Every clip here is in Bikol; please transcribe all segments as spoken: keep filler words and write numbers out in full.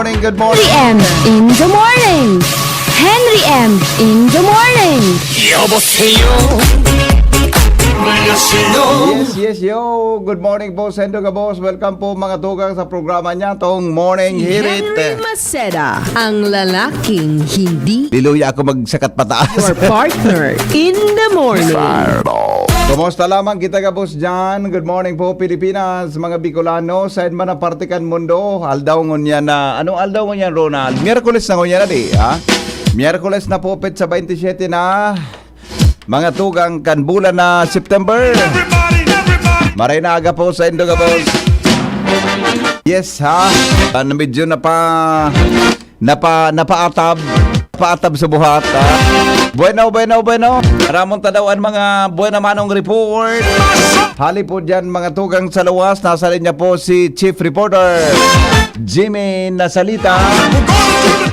Morning, good morning. Henry M in the morning. Henry M in the morning. 여보세요. 안녕하세요. Yes, yes, yo. Good morning po, Sendo Gabos. Welcome po, mga tugang, sa programa niya, tong Morning Hirit. Henry Maceda, ang lalaking hindi Di luya ako magsakat pataas. your partner in the morning. Kumusta lamang kita, Gabos, dyan? Good morning po, Pilipinas, mga Bicolano. Saan man ang parte kan mundo, aldaw ngunyan na, anong aldaw ngunyan, Ronald? Miyerkules na ngunyan na, di, ha? Miyerkules na po, petsa twenty-seven na, mga tugang kan bulan na September. Maray na aga po sa Indo, Gabos. Yes, ha? Ah, medyo napa, napa, napaatab. Paatab sa buhat, ha? Bueno, bueno, bueno. Ramon ta daw ang mga buena manong report. Hali po dyan, mga tugang sa luwas. Nasa linya po si Chief Reporter Jimmy Nasalita.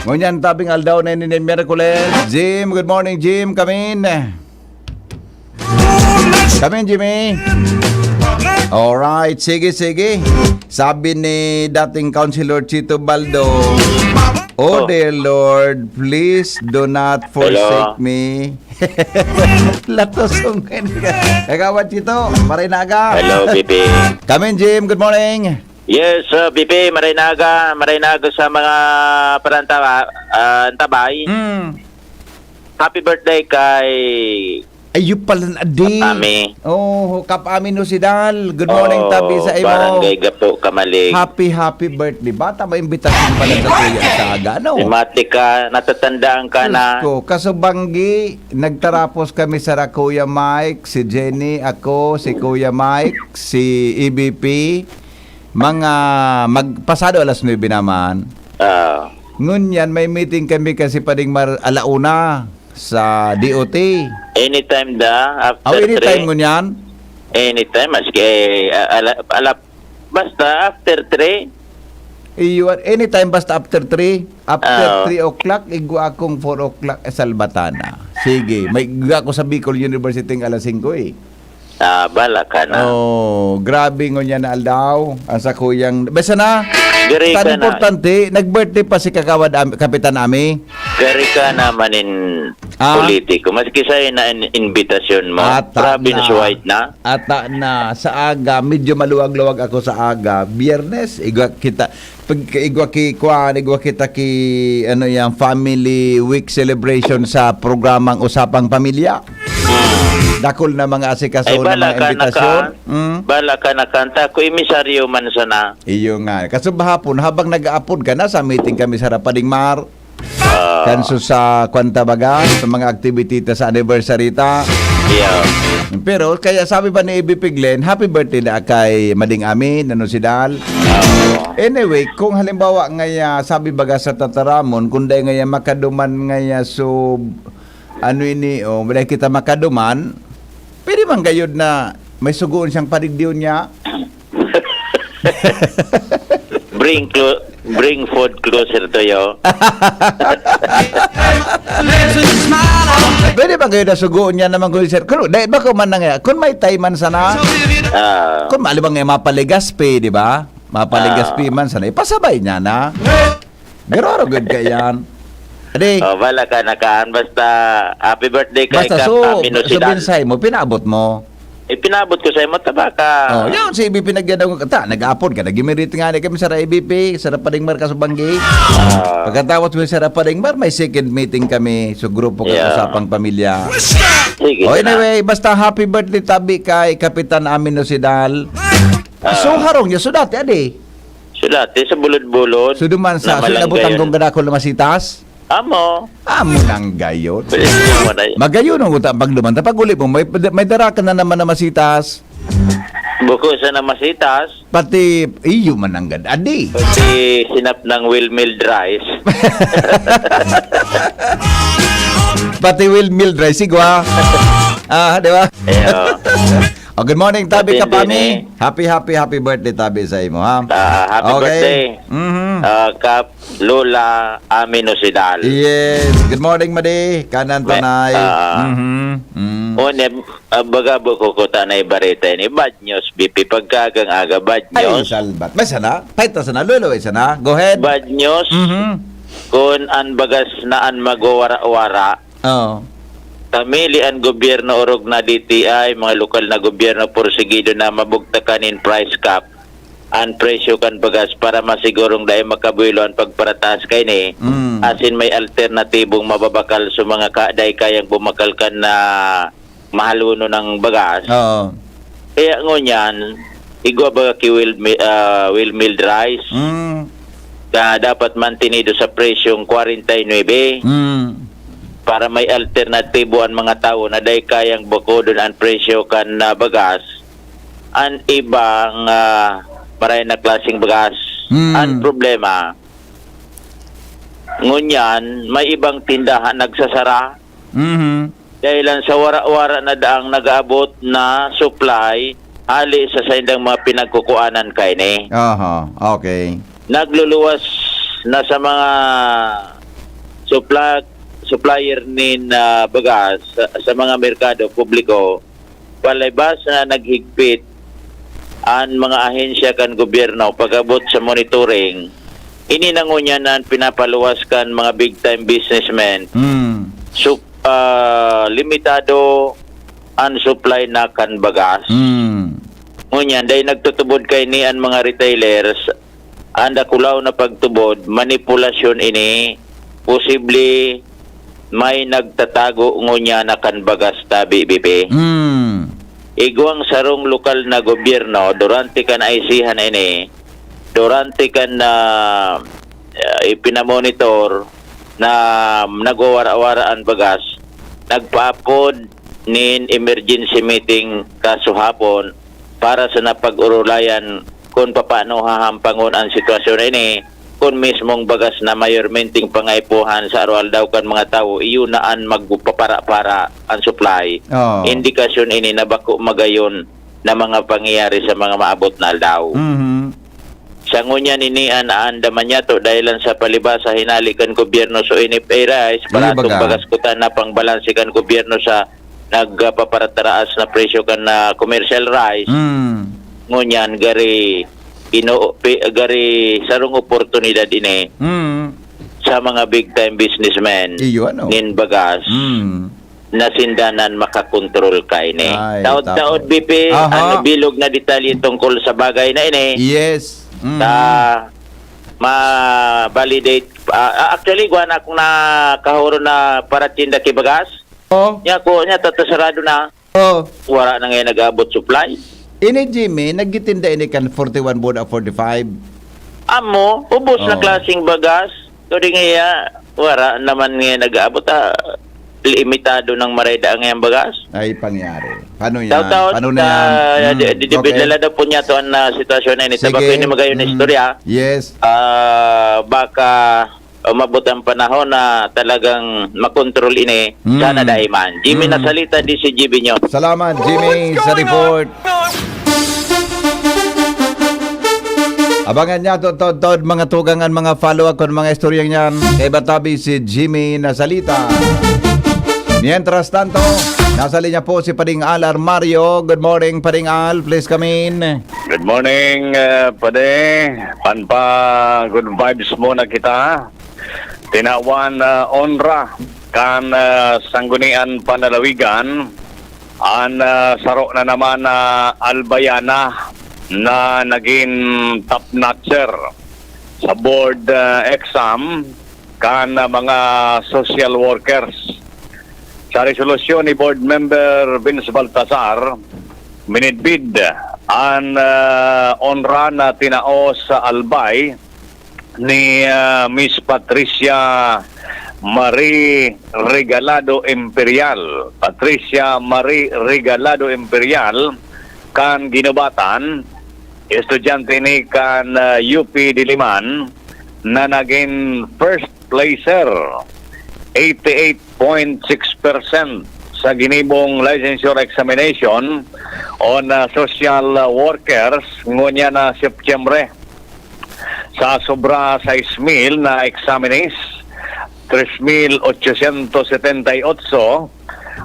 Ngunyan, tabing aldaw na ini ni Miyerkules. Jim, good morning, Jim. Kamin. Kamin, Jimmy. Alright, sige, sige. Sabi ni dating Councilor Chito Baldo, "Oh, dear Lord, please do not forsake Hello. me." Latos ang ka. Kagawad Chito, maray na aga. Hello, Pipi. Kamin, Jim, good morning. Yes, uh, Pipi, maray na aga. Maray na aga sa mga parantaba, ah, antabay. Mm. Happy birthday kay Ayun pala na, di. Ami. Oh, Kap Ami Nosidal. Good morning, Oh, tabi sa imo. Barangay Gapo, Kamalig. Happy, happy birthday. Bata may imbitasyon pala sa kuya sa aga, no? Mati ka, natatandaan ka na. Diyos ko, kasubanggi, nagtarapos kami sa Kuya Mike, si Jenny, ako, si Kuya Mike, si E B P. Mga magpasado alas nuebe naman. Ah, Ngunyan, may meeting kami kasi Pading Mar alauna sa D O T. anytime da, after Aw, anytime three. Ngunyan? Anytime, maski, eh, ala, ala, basta after three. Iyo, anytime basta after three. After Oo. three o'clock, igwa akong four o'clock, eh, salbatana. Sige, may igwa ko sa Bicol University ng alas singko eh. Ah, bala ka na. Oh, grabe ngunyan na aldaw. Ang sa kuyang, basta na, Gari tan ka na. importante, nag-birthday pa si Kagawad Am- Kapitan Ami. Gari ka naman in Ah? politiko. Maski sa'yo na in, invitasyon mo. Ata Province na. Wide na. Ata na, sa aga, medyo maluwag-luwag ako sa aga. Biyernes, igwa kita, pag, igwa ki, kwan, igwa kita ki, ano yan, Family Week celebration sa programang Usapang Pamilya. Dakol na mga asikaso Ay, na bala mga ka na imbitasyon. ka. Mm. Bala ka na kanta. Kung emisaryo man sana. Iyo nga. Kaso bahapon, habang nag-aapod ka, nasa meeting kami sa Rapading Mar. Ah, Kanso sa kwanta baga, sa mga activity ta sa anniversary ta. yeah. Pero kaya sabi pa ni A B P Glenn, "Happy birthday na kay Mading Ami, nano si Dal." Anyway, kung halimbawa ngaya, sabi baga sa tataramon, kung dai ngaya makaduman ngaya, so, ano ini, oh, dai kita makaduman, pwede man gayod na may sugoon siyang padigdiyon niya. Bring clo- bring food closer to you. Pwede ba kayo na sugoon niya naman, Kuya Sir? Kung, dahil ba ko man na nga, kung may time man sana, Ah, kung mali ba nga mapaligaspi, di ba? Mapaligaspi Ah. man sana, ipasabay niya na. Garoro good ka yan. Adi, oh, bala ka na kaan. Basta happy birthday kay basta Kap so, Amino so Sidal. Binsay mo, pinabot mo. Ipinabot ko sa imo, tabaka. Oh, yun si A B P nagyan ako. Ta, nag-apod ka, nag-imirit nga ni kami sa A B P, sa Rapading Marcas Banggi. Ah, Pagkatapos mo sa Rapading Mar, may second meeting kami sa grupo ng Yeah. Usapang Pamilya. sige Oh, na. Anyway, basta happy birthday tabi kay Kapitan Amino Sidal. Ah. So, harong niya, so dati, adi. So dati sa bulod-bulod. So, duman sa, na so, inabot ang Malangayon. kong gadakol na masitas. Amo. Amo nang gayon. Pwede mo na. Magayon ang utak pag duman. Tapag uli mo, may, may dara ka na naman na masitas. Buko sa namasitas, Pati iyo man ang gad. Adi. si sinap ng wheelmill rice. Pati wheelmill dry, sigwa. Ah, di ba? Ayo. Oh, good morning, Tabi Kapami. Happy, happy, happy birthday, Tabi, sa imo, ha? Ah, happy birthday. Mhm. Ah, Kap Lola Aminosidal. Yes. Good morning, Madi. Kanan May, tanay. Ah. Mhm. Mm. O, ne, ah, baga buko ko tanay bareta ini. Bad news, B P. Pagkagang aga, bad Ay, news. Salbat. May sana? Pahita sana. Lolo, may sana. Go ahead. Bad news. Mhm. Kun an bagas na an magwawara-wara, Oo. Kami, li an gobyerno, orog na D T I, mga lokal na gobyerno, porsigido na mabugtakan nin price cap an presyo kan bagas para masigurong dai makabuelo an pagparataas kaini, Mm. asin may alternatibong mababakal sa mga ka-, dai kayang bumakal kan na mahalonon na bagas. Oo. Kaya ngunyan, igwa baga ki well mi-, ah, well milled rice. Mm. Na dapat mantenido sa presyong kwarenta y nuebe. Mm. Para may alternatibo an mga tawo na dai kayang bukodon an presyo kan, ah, bagas, an ibang, ah, maray na klaseng bagas. Mm. An problema, ngunyan, may ibang tindahan nagsasara. Mhm. Dahilan sa wara-wara na daang nag-aabot na supply hali sa saindang mga pinagkukuanan kaini. Aha, okay. Nagluluwas na sa mga supla-, supplier nin, ah, bagas sa, sa mga merkado publiko, palibas na naghigpit an mga ahensya kan gobyerno pag-abot sa monitoring. Ini na ngunyan an pinapaluwas kan mga big time businessmen. Hmm. So, ah, limitado an supply na kan bagas. Hmm. Ngunyan, dahil nagtutubod kaini an mga retailers, an dakulaw na pagtubod, manipulasyon ini, posible may nagtatago ngunyan na kan bagas, Tabi, B P. Hmm. Igwang sarong lokal na gobyerno, durante kan aisihan ini, durante kan, ah, ah, ipinamonitor na nagwawara-wara an bagas, nagpaapod nin emergency meeting kasuhapon para sa napag-orolayan kun papaano hahampangon an sitwasyon na ini, kun mismong bagas na mayormenteng pangaipuhan sa aroaldaw kan mga tawo, iyo na an magpapara-para an supply. Oo. Indikasyon ini na bako magayon na mga pangyayari sa mga maabot na aldaw. Mhm. Sa ngunyan ini an naandaman niyato dahilan sa palibasa hinali kan gobyerno sa N F A rice, Iyo paratong baga. Bagas kuta na pangbalanse kan gobyerno sa nagpaparataraas na presyo kan, ah, commercial rice. Mm. Ngunyan, gari, ino-, pi-, gari sarong oportunidad ini Mm. sa mga big time businessmen Iyo, ano? nin bagas Mm. na sinda nan makakontrol kaini. Ay, Taod-taod, tapo. B P, Aha. ano, bilog na detalye tungkol sa bagay na ini. Yes. Mm. Sa ma-validate. Ah, ah, actually, igwa na akong nakahuro na paratinda ki bagas. Oh. Nya ko, nya tatasarado na. Oh. Wala na nga nag-aabot supply. Ini, Jimmy, nagtitinda ini kan forty-one boda forty-five. Amo, ubos na Oh. klaseng bagas. Kadi nga iya, wala naman nga nag-aabot, ah, limitado ng mareda ang iyang bagas. Ay, pangyari. Paano yan? Taot-taot, Paano na yan? ah, Hmm, di, di, di, okay. Dala daw po niya to ang, ah, sitwasyon na ini. Sige. Tabako ini magayon na Mm. istorya. Yes. Ah, baka umabot ang panahon na talagang makontrol ini. Mm. Sana dai man. Jimmy Mm. Nasalita, D C G B News. Salamat, Jimmy, sa report. Abangan niya to, to, to, mga tugang an mga follow-up kun mga istoryang yan. Kay batabi si Jimmy Nasalita. Mientras tanto, nasa linya po si Pading Al Armario. Good morning, Pading Al. Please come in. Good morning, uh, Pade. Panpa good vibes muna kita. Tinawan, ah, onra kan, ah, Sangguniang Panlalawigan an, ah, saro na naman na Albayana na nagin top notcher sa board, ah, exam kan, ah, mga social workers. Sa resolusyon ni Board Member Vince Baltazar, minidbid an, ah, onra na tinao sa Albay ni, ah, Miss Patricia Marie Regalado Imperial. Patricia Marie Regalado Imperial kan Guinobatan, estudyante ni kan, ah, U P Diliman, na nagin first placer, eighty-eight point six percent sa ginibong licensure examination on, ah, social, ah, workers ngunyan na Setyembre. Sa sobra sais mil na examinees, tres mil ochocientos setenta y ocho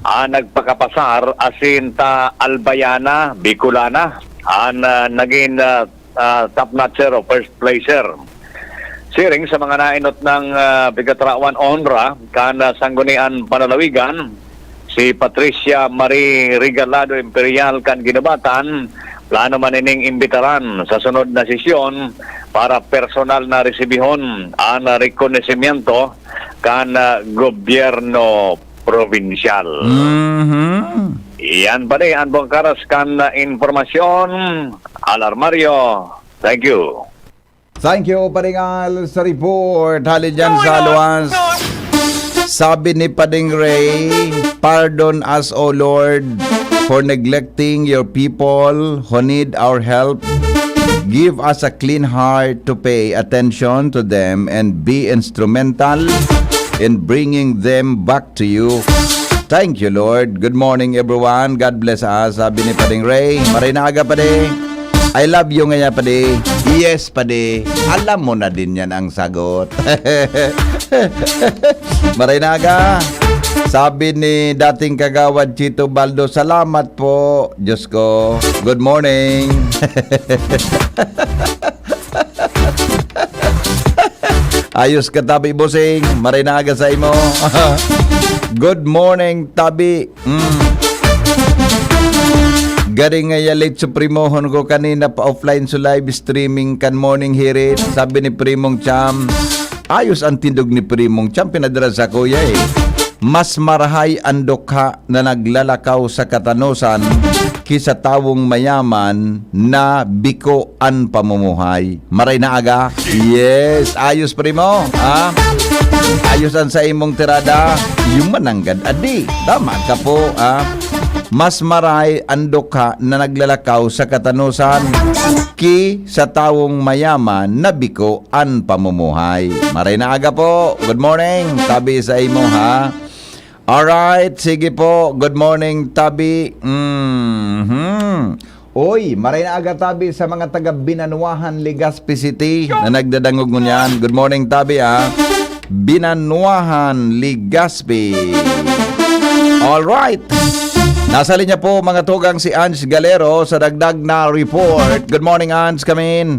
an nagpakapasar, asin ta Albayana, Bicolana, an, ah, nagin, ah, ah, top notcher o first placer. Siring sa mga naenot nang, ah, pigkatrawan onra kan, ah, Sangguniang Panlalawigan, si Patricia Marie Regalado Imperial kan Guinobatan, plano man ining imbitaran sa sunod na sesyon para personal na resibihon an rekonosimyento kan, ah, gobyerno probinsyal. Mhm. Iyan pa ni an buwang karas kan, ah, impormasyon, Alarmario. Thank you. Thank you, Pading Al, sa report. Hali dyan sa luwas. Sabi ni Pading Ray, "Pardon us, O Lord, for neglecting your people who need our help. Give us a clean heart to pay attention to them and be instrumental in bringing them back to you." Thank you, Lord. Good morning, everyone. God bless us. Sabi ni Pading Ray, "Maray na aga, Padi." "I love you ngaya, Padi." "Yes, Padi." Alam mo na din yan ang sagot. Maray na aga. Sabi ni dating kagawad Chito Baldo, "Salamat po." Diyos ko. Good morning. Ayos ka, Tabi Busing. Maray na aga sa imo. Good morning, Tabi. Mm. Garing nga yalit suprimohon ko kanina pa offline sa live streaming kan Morning Hirit. Sabi ni Primong Cham, ayos ang tindog ni Primong Cham, pinadala sa kuya eh. Mas marahay ang dukha na naglalakaw sa katanosan ki sa tawong mayaman na biko an pamumuhay. Maray na aga. Yes, ayos, primo. Ha? Ayos an sa imong tirada. Yung mananggad, adi. Tama ka po, ha? Mas maray ang dukha na naglalakaw sa katanosan ki sa tawong mayaman na biko an pamumuhay. Maray na aga po. Good morning. Tabi sa imo, ha? Alright, sige po. Good morning, Tabi. Mhm. Oy, maray na aga, Tabi, sa mga taga Binanuahan, Legazpi City na nagdadangog ngunyan. Good morning, Tabi, ah. Binanuahan, Legazpi. Alright. Nasa linya po, mga tugang, si Ange Galero sa dagdag na report. Good morning, Ange. Come in.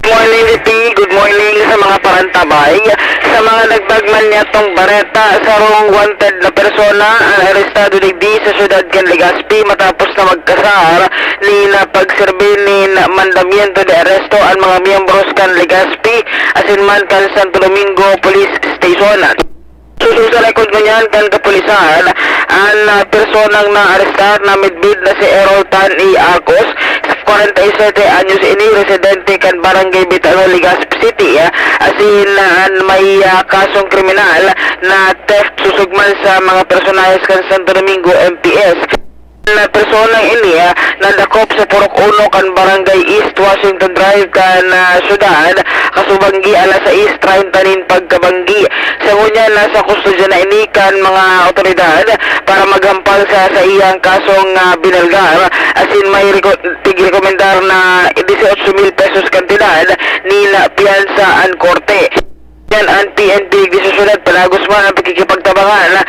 Morning, V P. Good morning sa mga parantabay. Sa mga nagdagman niyatong bareta, sarong wanted na persona ang arestado digdi sa siyudad kan Legazpi matapos na magkasar nin pagserbi nin mandamiento de aresto an mga miyembros kan Legazpi asin man kan Santo Domingo Police Station. Susunod sa rekod ngunyan kan kapulisan, an, ah, personang naarestar na midbid na si Errol Tan A. Arcos, kwarenta y sete anyos ini, residente kan Barangay Bitano, Legazpi City, ah, asin, ah, an may, ah, kasong kriminal na theft susog man sa mga personahes kan Santo Domingo M P S. Na personang ini, ah, nadakop sa Purok Uno kan Barangay East Washington Drive kan, ah, syudad, kasubanggi alas sais treinta nin pagkabanggi. Sa ngunyan, nasa kustodya na ini kan mga awtoridad para maghampang sa saiyang kasong, ah, binalgar, asin may reko-, tigrekomendar na dieciocho mil pesos kantidad nin piyansa an korte. Yan an P N P digdi sa syudad, palagos man ang pakikipagtabangan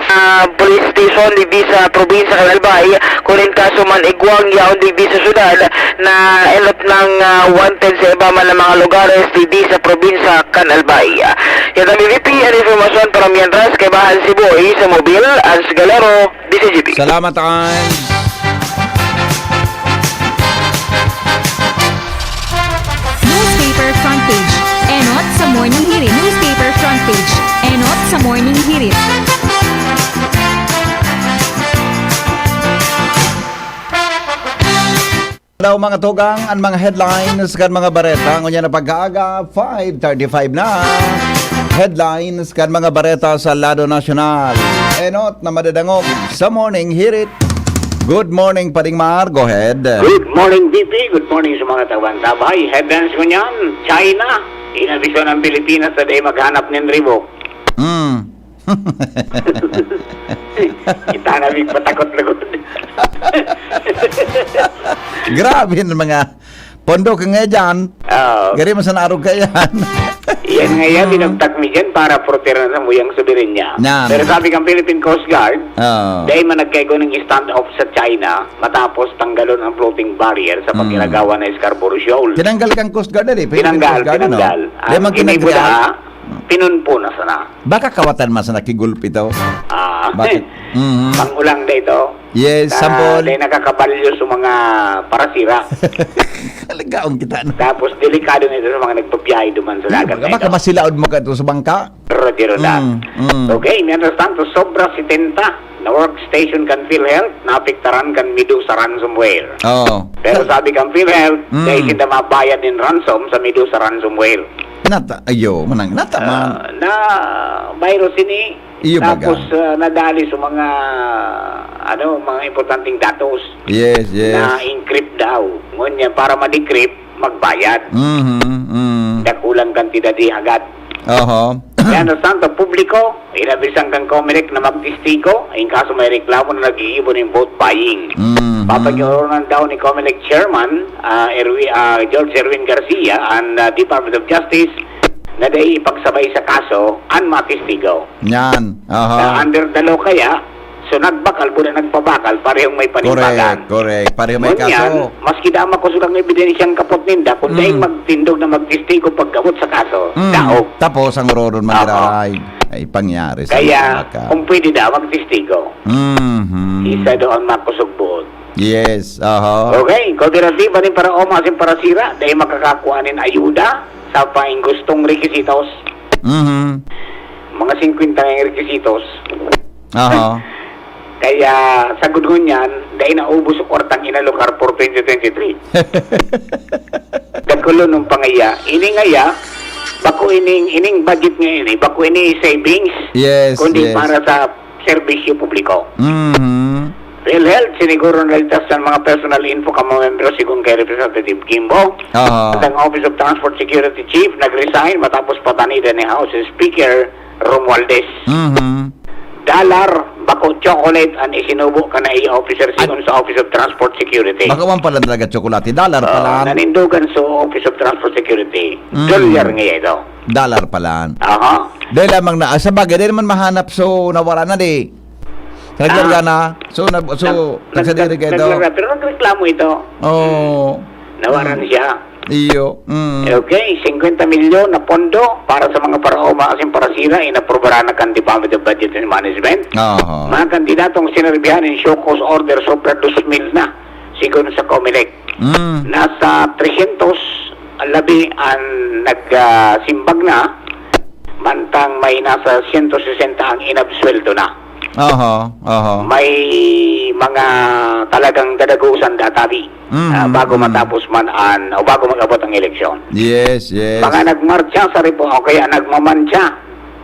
sa police station digdi sa probinsya kan Albay. Kun in kaso man igwang yaon digdi sa syudad na enot nang, ah, wanted sa iba man na mga lugares digdi sa probinsya kan Albay. Yan ang V P, an impormasyon para Miyan Ras, kaibahan si Boy sa Mobil, Ans Galero, D C G P. Salamat, Ans. Newspaper front page. Enot sa Morning Hirit. Newspaper front page. Enot sa Morning Hirit. Daw, mga tugang, an mga headlines kan mga bareta ngunyan na pagkaaga, five thirty-five na. Headlines kan mga bareta sa lado nasyonal. Enot na madadangog sa Morning Hirit. Good morning, Pading Mar. Go ahead. Good morning, V P. Good morning sa mga taga-Bantabay. Headlines ngunyan, China, inabiswaan an Pilipinas na dai maghanap nin ribok. Hmm. Kita na may patakot-takot. Grabe na mga pondo ka nga dyan. Oo. Gari mo sa narog ka yan. Yan nga yan, Mm. binagtak mi dyan para proteran sa muyang soberanya. Yan. Pero sabi kang Philippine Coast Guard, Oo. dahil man nagkaigo ng standoff sa China, matapos tanggalon ang floating barrier sa Mm. pag-iragawa na Scarborough Shoal. Tinanggal kang Coast Guard, eh. Philippine Tinanggal, Coast Guard, ano? tinanggal. Di Ah, man kinibo kinagbihan. na, pinunpo na sana. Baka kawatan man sana kigulp ito. Ah. Bakit? Mhm. Pangulang na ito. Yes, Ah, sampol. dahil nakakabalyo sa mga parasira. Kaligaon kita, no? Tapos, delikado na ito sa mga nagbabiyahe duman sa Hindi, dagat baka, na baka ito. masilaod mo ka ito sa bangka. Pero, di rin lang. Mm, mm. Okay, mientras tanto, sobra setenta na workstation kan PhilHealth, naapektaran kan Medusa ransomware. Oo. Pero sabi kan PhilHealth, Mm. dahil hindi mabayad ng ransom sa Medusa ransomware. Nata-, ayo, manang, nata man. Ah, na virus ini, Iyo baga. tapos, ah, nadali sa mga, ano, mga importanteng datos Yes, yes. na encrypt daw. Ngunyan, para ma-decrypt, magbayad. Mhm, mm. Dakulang kantidad di agad. Oho. Kaya na santo publiko, inabisan kang Comelec na magtistigo, in kaso may reklamo na nag-iibo ng vote buying. Mhm. Papag-ioronan daw ni Comelec Chairman, ah, Erwi-, ah, George Erwin Garcia, and, ah, Department of Justice, na dai ipagsabay sa kaso, an matistigo. Yan. Aha. Na under the law kaya, so nagbakal, buda nagpabakal, parehong may panimbagan. Correct, correct. Parehong may Ngunyan, kaso. maski da makosog ang ebidensyang kapot ninda, kung Mm. dai magtindog na magtistigo pagabot sa kaso, Mm. daog. Tapos ang roron Aha. maniraray. Ay, pangyari sa Kaya, baka. kung pwede da, magtistigo. Mhm. Isa daw ang makosog buod. Yes, aha. Okay, kooperatiba nin paraoma asin parasira, dai makakakua nin ayuda sa painggustong rekisitos. Mhm. Mga singkwenta nga rekisitos. Aha. Kaya, sagod ngunyan, dai naubos ang kwartang inalokar for twenty twenty-three. Dakulon ng pangaya. Ini ngaya, bako ining, ining budget nga ini, bako ini savings, Yes, kundi yes. para sa serbisyo publiko. Mhm. PhilHealth, siniguro na ligtas ang mga personal info kan mga miyembro, sigon kay Representative Gimbo. Aha. At ang Office of Transport Security Chief nag-resign matapos patanidan ni House Speaker Romualdez. Mhm. Dollar, bako chocolate an isinubo kan A I officer sigon sa Office of Transport Security. Bako man pala talaga tsokolate. Dollar Oh, pala. nanindogan sa Office of Transport Security. Mm. Dolyar nga ito. Dollar pala. Aha. Dahil lamang na, ah, sa bagay, dahil naman mahanap, so nawara na di. Naglarga Ah. na. So, na, so, Nag-, nagsadiri nag-, ka ito. naglarga, pero nagreklamo ito. Oo. Nawaran Mm. siya. Iyo. Mm. Okay, singkwenta milyon na pondo para sa mga paraoma asin parasira, inaprobaran na kan Department of Budget and Management. Aha. Mga kandidatong sinerbihan nin show cause order sobra dos mil na, sigon sa Comelec. Mm. Nasa tresyentos labi an nag, ah, simbag na, mantang may nasa siyento sesenta ang inabsuwelto na. Aha, aha. May mga talagang dadagosan databi, Mhm, ah, bago mhm. matapos man an, o bago mag-abot ang eleksyon. Yes, yes. Mga nagmartsa sa repo-, o kaya nagmamantsa,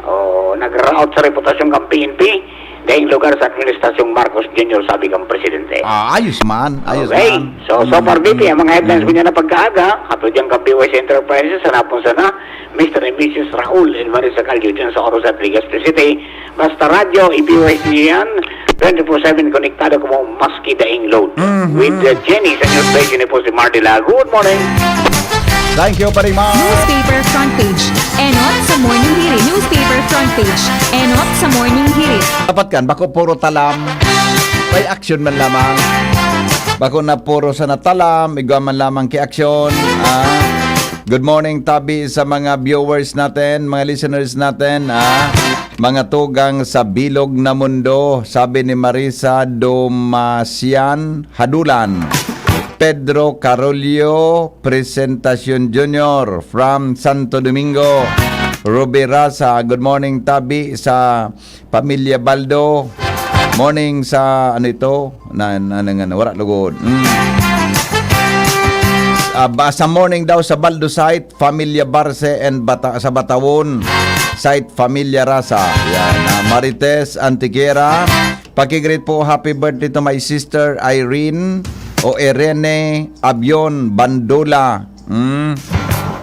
o nagraot sa reputasyon kan P N P, daing lugar sa administrasyong Marcos Junior, sabi kang presidente. Ah, ayos man, ayos Okay. man. So, so far, Mm, B P, ang mga headlines mm. ko niya na pagkaaga, ato dyan ka B Y C Enterprises, sa napon sana, Mister and Missus Raul and Marisa Calyo dyan sa Oro sa Legazpi City. Basta radyo, i-B Y C niyo yan, twenty-four seven konektado kamo maski daing load. Mhm. With, uh, Jenny sa News Station ni po si Mardy Lago. Good morning. Thank you, Paring Mar. Newspaper front page. Enot sa Morning Hirit. Newspaper front page. Enot sa Morning Hirit. Dapat kan, bako puro talam. May action man lamang. Bako na puro sana talam, igwa man lamang ki action. Ah. Good morning, tabi sa mga viewers natin, mga listeners natin, ah. Mga tugang sa bilog na mundo, sabi ni Marisa Domasian Hadulan. Pedro Carolio Presentacion Junior from Santo Domingo. Ruby Rasa, good morning, tabi sa pamilya Baldo. Morning sa, ano ito? Na, na, na, na, wala lugod. Mm. Ah, ba, sa morning daw sa Baldo site, Familia Barce and Bata-, sa Batawon, site Familia Rasa. Yan, ah, Marites Antiquera. Pakigreet po, happy birthday to my sister Irene o Irene Abion Bandola. Mm.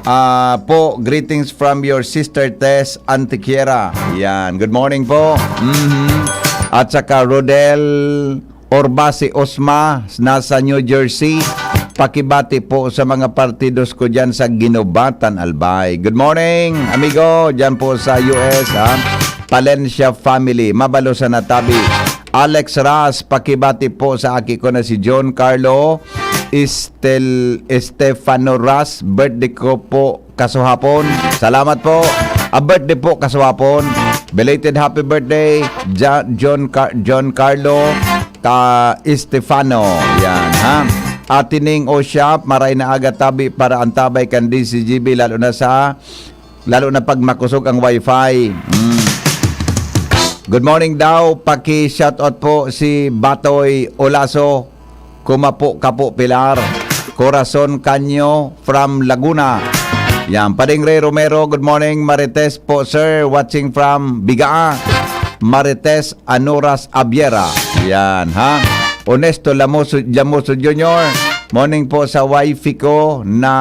Ah, po, greetings from your sister Tess Antiquera. Yan. Good morning po. Mhm. at saka Rodel Orbasi Osma, nasa New Jersey. Pakibati po sa mga partidos ko dyan sa Guinobatan, Albay. Good morning, amigo, dyan po sa U S, ha? Palencia family, mabalo sa natabi. Alex Ras, pakibati po sa aki ko na si John Carlo Estel, Estefano Ras, birthday ko po kasuhapon. Salamat po. A birthday po kasuhapon. Belated happy birthday, Ja-, John Car-, John Carlo ka Estefano. Yan, ha? Ate Ning Oshap, maray na aga tabi para antabay kan D C G B, lalo na sa, lalo na pag makosog ang wifi. Mm. Good morning daw. Paki-shoutout po si Batoy Olaso. Kumapo, Kapo, Pilar. Corazon Canyo from Laguna. Yan. Pading Ray Romero, good morning. Marites po, sir. Watching from Bigaa. Marites Anuras Abiera. Yan, ha? Onesto Lamoso, Jamoso Junior. Morning po sa wifey ko na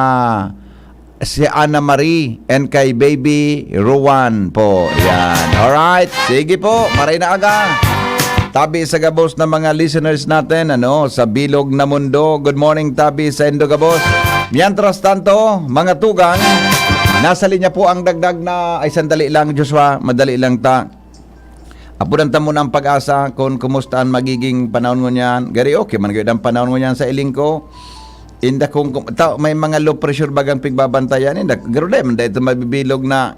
si Ana Marie and kay Baby Ruan po. Yan. Alright. Sige po. Maray na aga. Tabi sa gabos ng mga listeners natin, ano, sa bilog na mundo. Good morning, tabi sa Indo gabos. Mientras tanto, mga tugang, nasa linya po ang dagdag na, ay, sandali lang, Joshua, madali lang ta. Apudan ta muna ang Pag-asa kung kumusta ang magiging panahon ngunyan. Gari, okay man gayud ang panahon ngunyan sa iling ko. Inda kung kum-, ta-, may mga low pressure bagang pigbabantayan, inda, garo dai man dai ito mabibilog na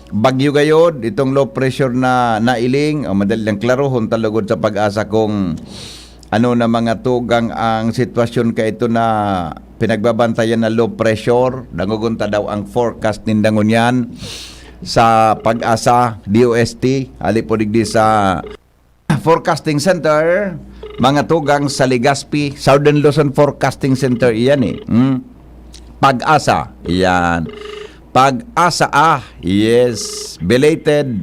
bagyo gayod, itong low pressure na nailing, o madali lang klarohon ta lugod sa Pag-asa kung ano na mga tugang ang sitwasyon kaito na pinagbabantayan na low pressure. Dangogon ta daw ang forecast ninda ngunyan sa Pag-asa, D O S T, hali po digdi sa Forecasting Center, mga tugang sa Legazpi, Southern Luzon Forecasting Center iyan eh. Hmm? Pag-asa, iyan. Pag-asa, ah, yes. Belated.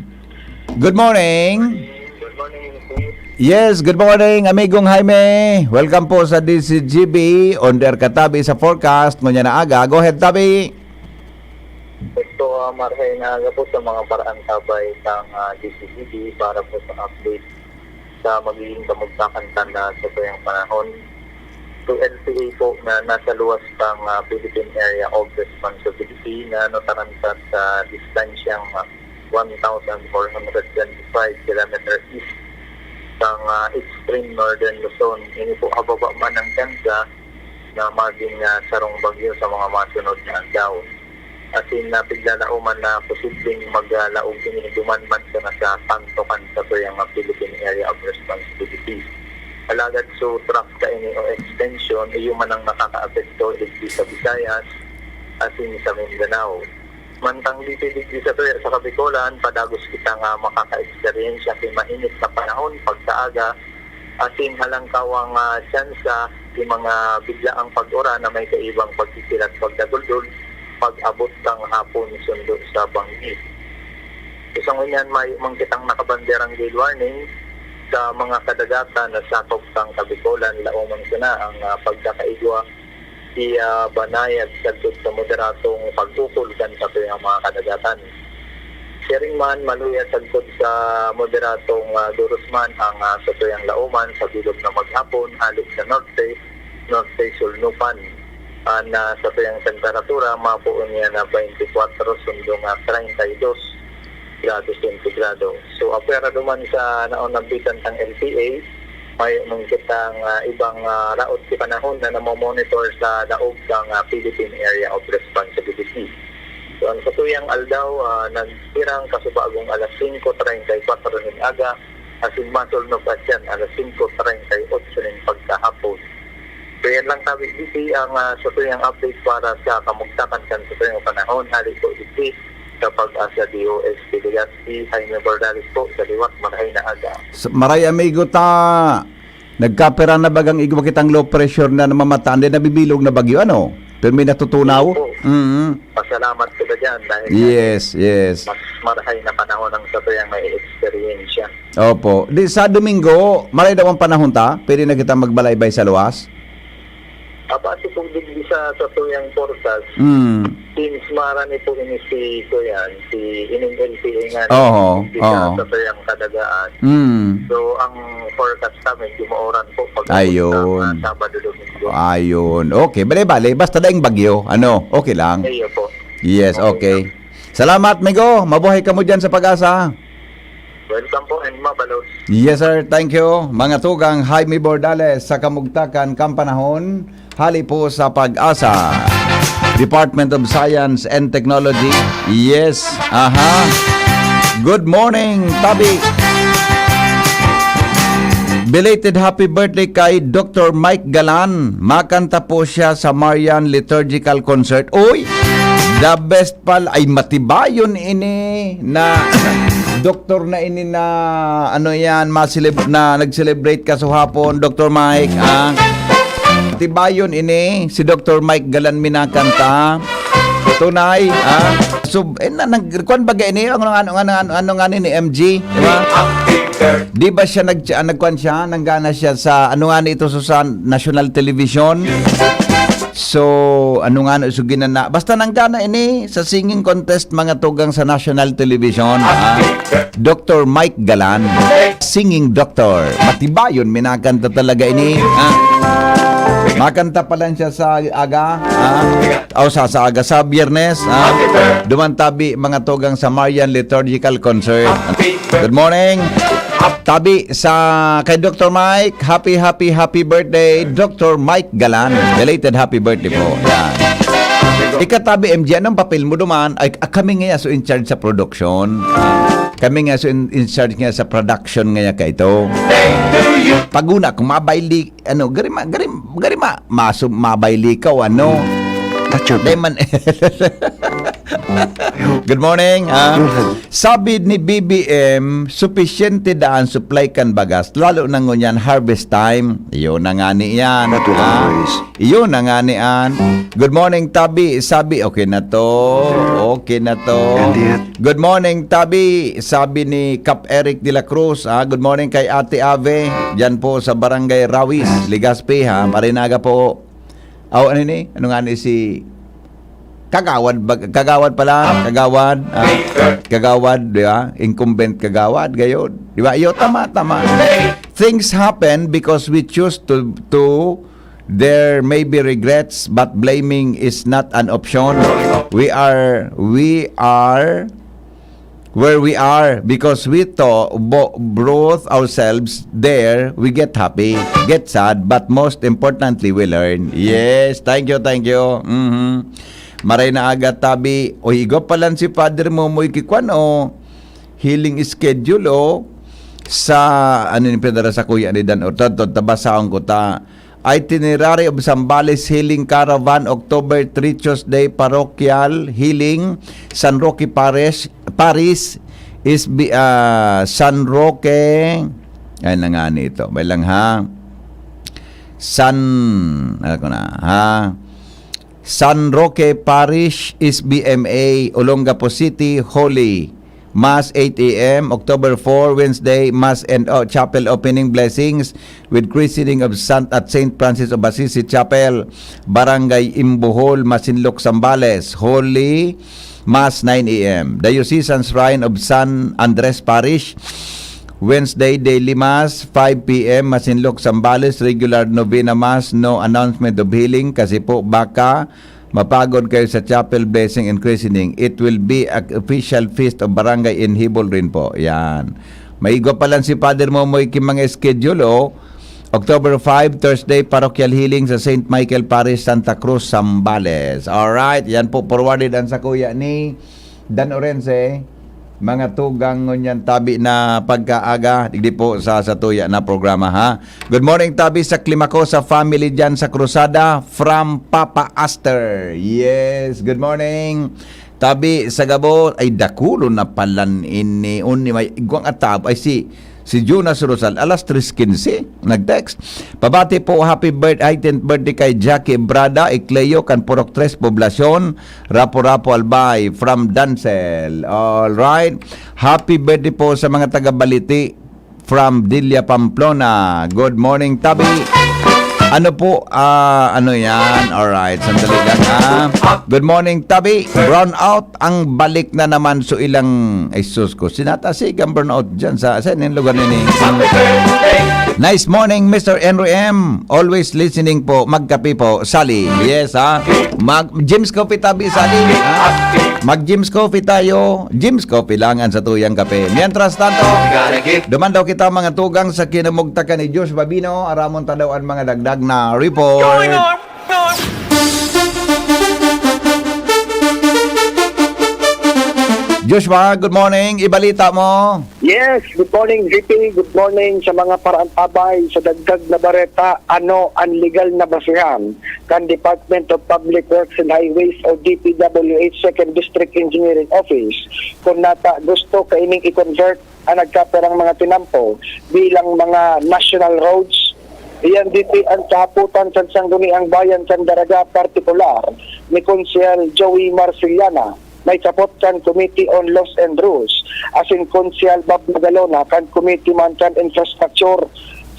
Good morning. Good morning, sir. Yes, good morning, amigong Jaime. Welcome po sa D C G B. On air ka, tabi, sa forecast ngunyan na aga. Go ahead, tabi. Gusto, ah, marahay na aga po sa mga paraantabay ng, ah, D C G B para po sa update sa magiging kamugtakan kan, ah, satuyang panahon. To L P A po na nasa luwas pang, ah, Philippine Area of Responsibility na natarantat sa distansyang, ah, one thousand four hundred twenty-five kilometer east sang, ah, extreme northern Luzon. Ini po hababa man ang tsansa na magin, ah, sarong bagyo sa mga masunod na aldaw. Asin, ah, piglalauman na posibleng maglaog ini duman man sana sa kanto kan satuyang, ah, Philippine Area of Responsibility. Alagad so trough kaini o extension, iyo man ang nakakaapekto digdi sa Visayas asin sa Mindanao. Mantang dito digdi sa tuya sa Kabikolan, padagos kita nga makaka-eksperyensya ki mainit na panahon pagkaaga, asin halangkawang, ah, tsansa ki mga biglaang pag-uran na may kaibang pagkikilat pagdaguldol pag-abot kan hapon sundo sa banggi. Sa ngunyan, mayo man kitang nakabanderang gale warning sa mga kadagatan na sakop kan Kabikolan, laoman ko na ang, ah, pagkakaigwa ki, ah, banayag sagkod sa moderadong pag-ukol kan satuyang mga kadagatan. Siring man, maluya sagkod sa moderadong, ah, doros man ang, ah, satuyang laoman sa bilog na maghapon, hale sa norte, norte sulnupan. An, ah, satuyang temperatura, mapoon niya na twenty-four sundo nga treinta y dos grado sentigrado. So, apwera duman sa naunang bitan kan L P A, mayo man kitang, ah, ibang, ah, raot ki panahon na namomonitor sa laog kan, ah, Philippine Area of Responsibility. So, an satuyang aldaw, ah, naghirang kasubagong alas singko treinta y kuwatro nin aga, asin masulnop asyan alas singko treinta y otso nin pagkahapon. So, yan lang tabi, D J, ang, ah, satuyang update para sa kamugtakan kan satuyang panahon. Hali po, D J, sa Pag-asa D O S T Legazpi, Jaime Bordales po, sa liwat, marahay na aga. S-, maray, amigo ta, nagkapira na bagang igwa kitang low pressure na namamataan, di nabibilog na bagyo, ano? Pero may natutunaw? Opo. Mm. Pasalamat kita dyan dahil Yes, yes. mas marahay na panahon ang satuyang may eksperyensya. Opo. Di, sa Domingo, maray daw ang panahon ta? Pwede na kita magbalaybay sa luwas? Ah, base po Digdi sa satuyang forecast, Mm. since marani po ini si, kuyan, si ining L P A nga Oo, digdi sa oo. satuyang kadagaan. Mm. So, ang forecast namin, gumauran po pag Ayun. Sabado, Domingo. Ayun. Okay. Bale-bale. Basta daing bagyo. Ano? Okay lang. Iyo po. Yes, okay. Salamat, Migo. Mabuhay ka mo dyan sa Pag-asa. Welcome po, and mabalos. Yes, sir. Thank you. Mga tugang, Jaime Bordales sa Kamugtakan, Kampanahon. Hali po sa Pag-asa. Department of Science and Technology. Yes. Aha. Good morning, Tabi. Belated happy birthday kay Doctor Mike Galan. Makanta po siya sa Marian Liturgical Concert. Uy! The best pal ay matibayon ini na doktor na ini na ano yan, maseleb na nag-celebrate kasuhapon, Doctor Mike, ah. Matibayon ini si Doctor Mike Galan minakanta. Tunay, ah. So, eh, na, nag, kuwan baga ini, ano, ano, ano, ano, ano nga ni M G, di ba? Di ba siya nag, ah, nagkuwan siya, nanggana siya sa, ano nga ni ito, Susan, national television? So, ano nga na so ginana? Basta nanggana ini sa singing contest, mga tugang, sa national television. Ah, Doctor Mike Galan, singing doctor. Matibayon, minakanta talaga ini. Ah, makanta pa lang siya sa aga. Ah, o sa, sa aga, sa biyernes. Ah, duman tabi, mga tugang, sa Marian Liturgical Concert. Good morning. Tabi sa kay Doctor Mike, happy, happy, happy birthday, Doctor Mike Galan. Belated happy birthday po. Yan. Ikatabi, M G, anong papel mo duman? Ay, ah, kami nga so in charge sa production. Kami nga so in, in charge nga sa production nga ka ito. Paguna, kung mabayli, ano, garima, garim, garima, maso, mabayli ka o ano. Touch your Di man. Good morning. Ah. Sabi ni B B M, supisyente daan supply kan bagas, lalo na ngunyan harvest time. Iyo na nga ni yan. That will Ah, always. Iyo na nga ni an. Good morning, Tabi. Sabi, okay na to. Okay na to. And yet. Good morning, Tabi. Sabi ni Kap Eric de la Cruz. Ah, good morning kay Ate Ave. Diyan po sa Barangay Rawis, Legazpi, ha. Marinaga po. Aw, ano ni? Ano nga ni si Kagawad? Bag- Kagawad pala. Kagawad. Ah, Kagawad, di ba? Incumbent Kagawad, gayon. Di ba? Iyo, tama, tama. Things happen because we choose to, to, there may be regrets, but blaming is not an option. We are, we are where we are because we to bo- brought ourselves there. We get happy, get sad, but most importantly, we learn. Yes, thank you, thank you. Mhm. Maray na aga, Tabi. O, igwa pa lang si Father Momoy kikwan, o. Healing schedule, o. Sa, ano ni pinadara sa kuya ni Dan Ortod, tabasahon ko ta. Itinerary of Zambales Healing Caravan, October three, Tuesday, Parochial Healing, San Roque Parish, Paris, is bi-, ah, San Roque, ay na nga nito, may lang ha, San, ano ko na, ha, San Roque Parish, S B M A, Olongapo City, Holy Mass, eight a m, October four, Wednesday, Mass and, oh, Chapel Opening Blessings with Christening of Saint at Saint Francis of Assisi Chapel, Barangay Imbohol, Masinloc, Zambales. Holy Mass, nine a m. Diocesan Shrine of San Andres Parish, Wednesday, Daily Mass, five p m, Masinloc, Zambales. Regular Novena Mass, no announcement of healing kasi po baka mapagod kayo sa chapel blessing and christening. It will be a official feast of barangay in Hibol rin po. Yan. Maigwa pa lang si Father Momoy ki mga schedule, oh. October five, Thursday, parochial healing sa Saint Michael Parish, Santa Cruz, Zambales. Alright, yan po, forwarded ang sa kuya ni Dan Orense. Mga tugang ngunyan, Tabi, na pagkaaga, digdi po sa satuya na programa, ha. Good morning, Tabi, sa Climacosa family dyan sa Cruzada, from Papa Aster. Yes, good morning. Tabi, sa gabos, ay dakulo na palan ini. Uni, may igwang atab, ay si, si Jonas Rosal, alas tres quince, nag-text. Pabati po, happy birth-, eighteenth birthday kay Jackie Brada, Icleo, kan Purok tres, Poblacion, Rapu-Rapu, Albay, from Dancel. All right. Happy birthday po sa mga taga Baliti, from Dilla, Pamplona. Good morning, Tabi. Ano po, ah, ano yan? Alright, sandali lang, ha. Good morning, Tabi. Brown out ang balik na naman so ilang, ay, sus ko. Sinatasigang brown out dyan sa, sa inyong lugar nini. Nice morning, Mister Henry M. Always listening po. Magkape po, Sally. Yes, ha. Mag, Jim's Coffee, Tabi, Sally, ha. Mag Jim's Coffee tayo. Jim's Coffee lang ang satuyang kape. Mientras tanto, duman daw kita mga tugang sa kinamugtakan ni Josh Babino. Aramon ta daw ang mga dagdag na report. Joshua, good morning. Ibalita mo. Yes, good morning, G P. Good morning sa mga paraantabay. Sa dagdag na bareta, ano ang legal na basehan kan Department of Public Works and Highways o D P W H Second District Engineering Office kung nata gusto kaining i-convert ang nagkapirang mga tinampo bilang mga national roads? Iyan diti ang kahapotan kan Sangguniang Bayan kan Daraga, partikular ni Konsehal Joey Marcellana, may kapot kan Committee on Laws and Rules, asin Konsehal Bob Magalona kan Committee man kan Infrastructure.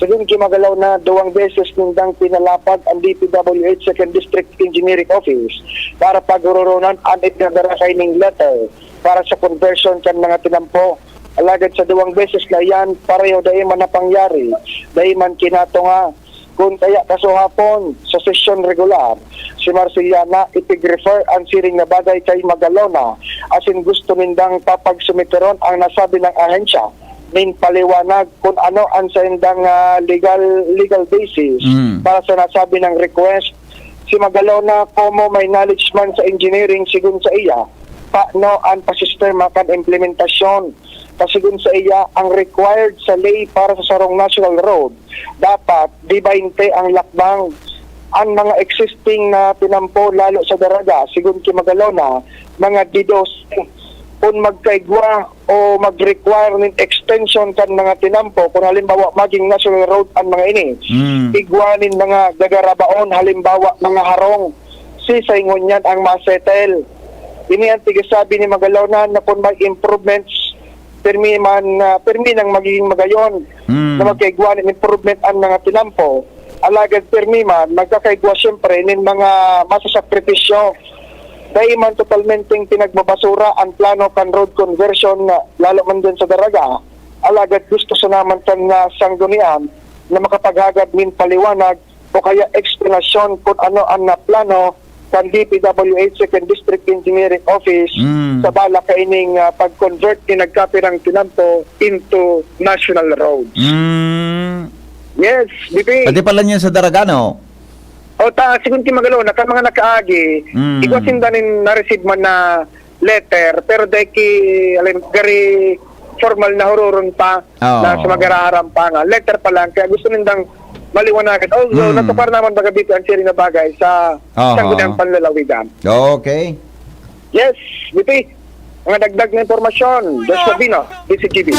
Sigon ki Magalona, duwang beses nindang pinalapag an D P W H Second District Engineering Office para pagororonan an ipinadara kaining letter para sa conversion kan mga tinampo. Alagad sa duwang beses na iyan, pareho dai man napangyari, dai man kinatunga. Kun kaya kasuhapon, sa sesyon regular, si Marcellana ipig-refer an siring na bagay kay Magalona, asin gusto nindang papagsumiteron ang nasabi nang ahensya nin paliwanag kun ano an saindang, ah, legal, legal basis Mm. para sa nasabi nang request. Si Magalona, komo may knowledge man sa engineering, sigon sa iya, paano an pasistema kan implementasyon? Ta sigon sa iya, ang required sa ley para sa sarong national road, dapat di baynte ang lakbang. An mga existing na tinampo, lalo sa Daraga, sigon ki Magalona, mga di dose. Kun magkaigwa o mag-require nin extension kan mga tinampo, kun halimbawa maging national road an mga ini, Mm. igwa nin mga gagarabaon, halimbawa mga harong, si sa ingon niyan ang ma-settle. Ini ang tigasabi ni Magalona na kun mag-improvements, pirmi man, ah, pirmi nang magiging magayon Mm. na magkaigwa nin improvement an mga tinampo. Alagad pirmi man, magkakaigwa siyempre nin mga masasakripisyo. Dai man totalmenteng pinagbabasura an plano kan road conversion, lalo man dyan sa Daraga. Alagad gusto sana man kan, ah, sanggunian na makapaghagad nin paliwanag o kaya eksplanasyon kun ano an naplano kan D P W H Second District Engineering Office Mm. sa balak kaining, ah, pag-convert ni nagkapirang tinampo into national roads. Mm. Yes, B P. Pati pala niya sa Daragano. O ta, sigon ki Magalona, kan mga nakaagi, Mm. igwa sinda nin na-receive man na letter, pero dai ki, alam, gari formal na huroron pa, Oo. na sa magaraharam pa nga. Letter pa lang, kaya gusto nindang maliwanagan. Although, Mm. natupar naman baga dito ang siring na bagay sa Aha. sangguniang panlalawigan. Okay. Yes, B P. Mga dagdag na impormasyon, Joshua Bino, D C G B.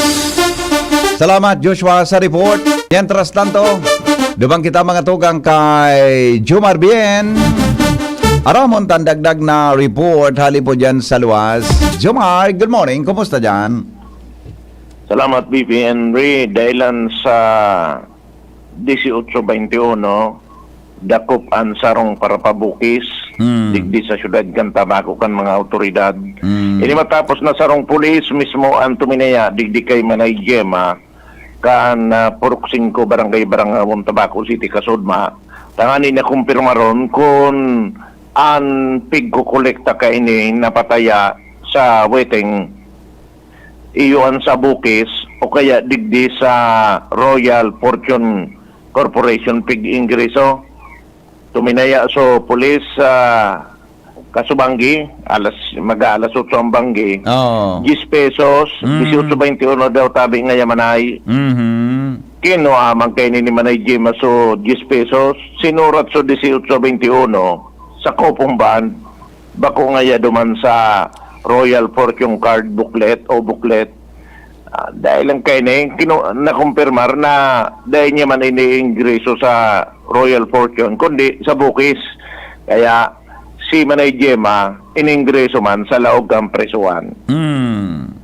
Salamat, Joshua, sa report. Mientras tanto, duman kita mga tugang kay Jomar Bien. Aramon tan dagdag na report hali po dyan sa luwas. Jomar, good morning. Kumusta dyan? Salamat, B P Henry. Dahilan sa dieciocho veintiuno, dakop an sarong parapabukis Hmm. digdi sa syudad kan Tabaco kan mga awtoridad. Hmm. Ini matapos na sarong pulis mismo an tuminaya digdi kay Manay Gemma kan, ah, Purok Singko, Barangay Barangawon, Tabaco City, kasudma. Tangani na kumpirmaron kun an pigkokolekta kaini napataya sa weteng iyo an sa bukis o kaya digdi sa Royal Fortune Corporation pig-ingreso. Tuminaya so pulis sa Kasubanggi, alas, mag-aalas otso ang banggi. Oo. Diyes pesos, Mm. dieciocho veintiuno daw tabi nga yamanay. Mhm. Kinuha man kaini ni Manay Jim so diyes pesos, sinurat so dieciocho veintiuno sa coupon bond. Bako ngaya duman sa Royal Fortune Card booklet o booklet. Ah, dahil lang kayo na yung kinu-, nakumpirmar na dahil niya man iniingreso sa Royal Fortune, kundi sa bukis. Kaya si Manay Gemma, iningreso man sa laog kang presuhan. Hmm.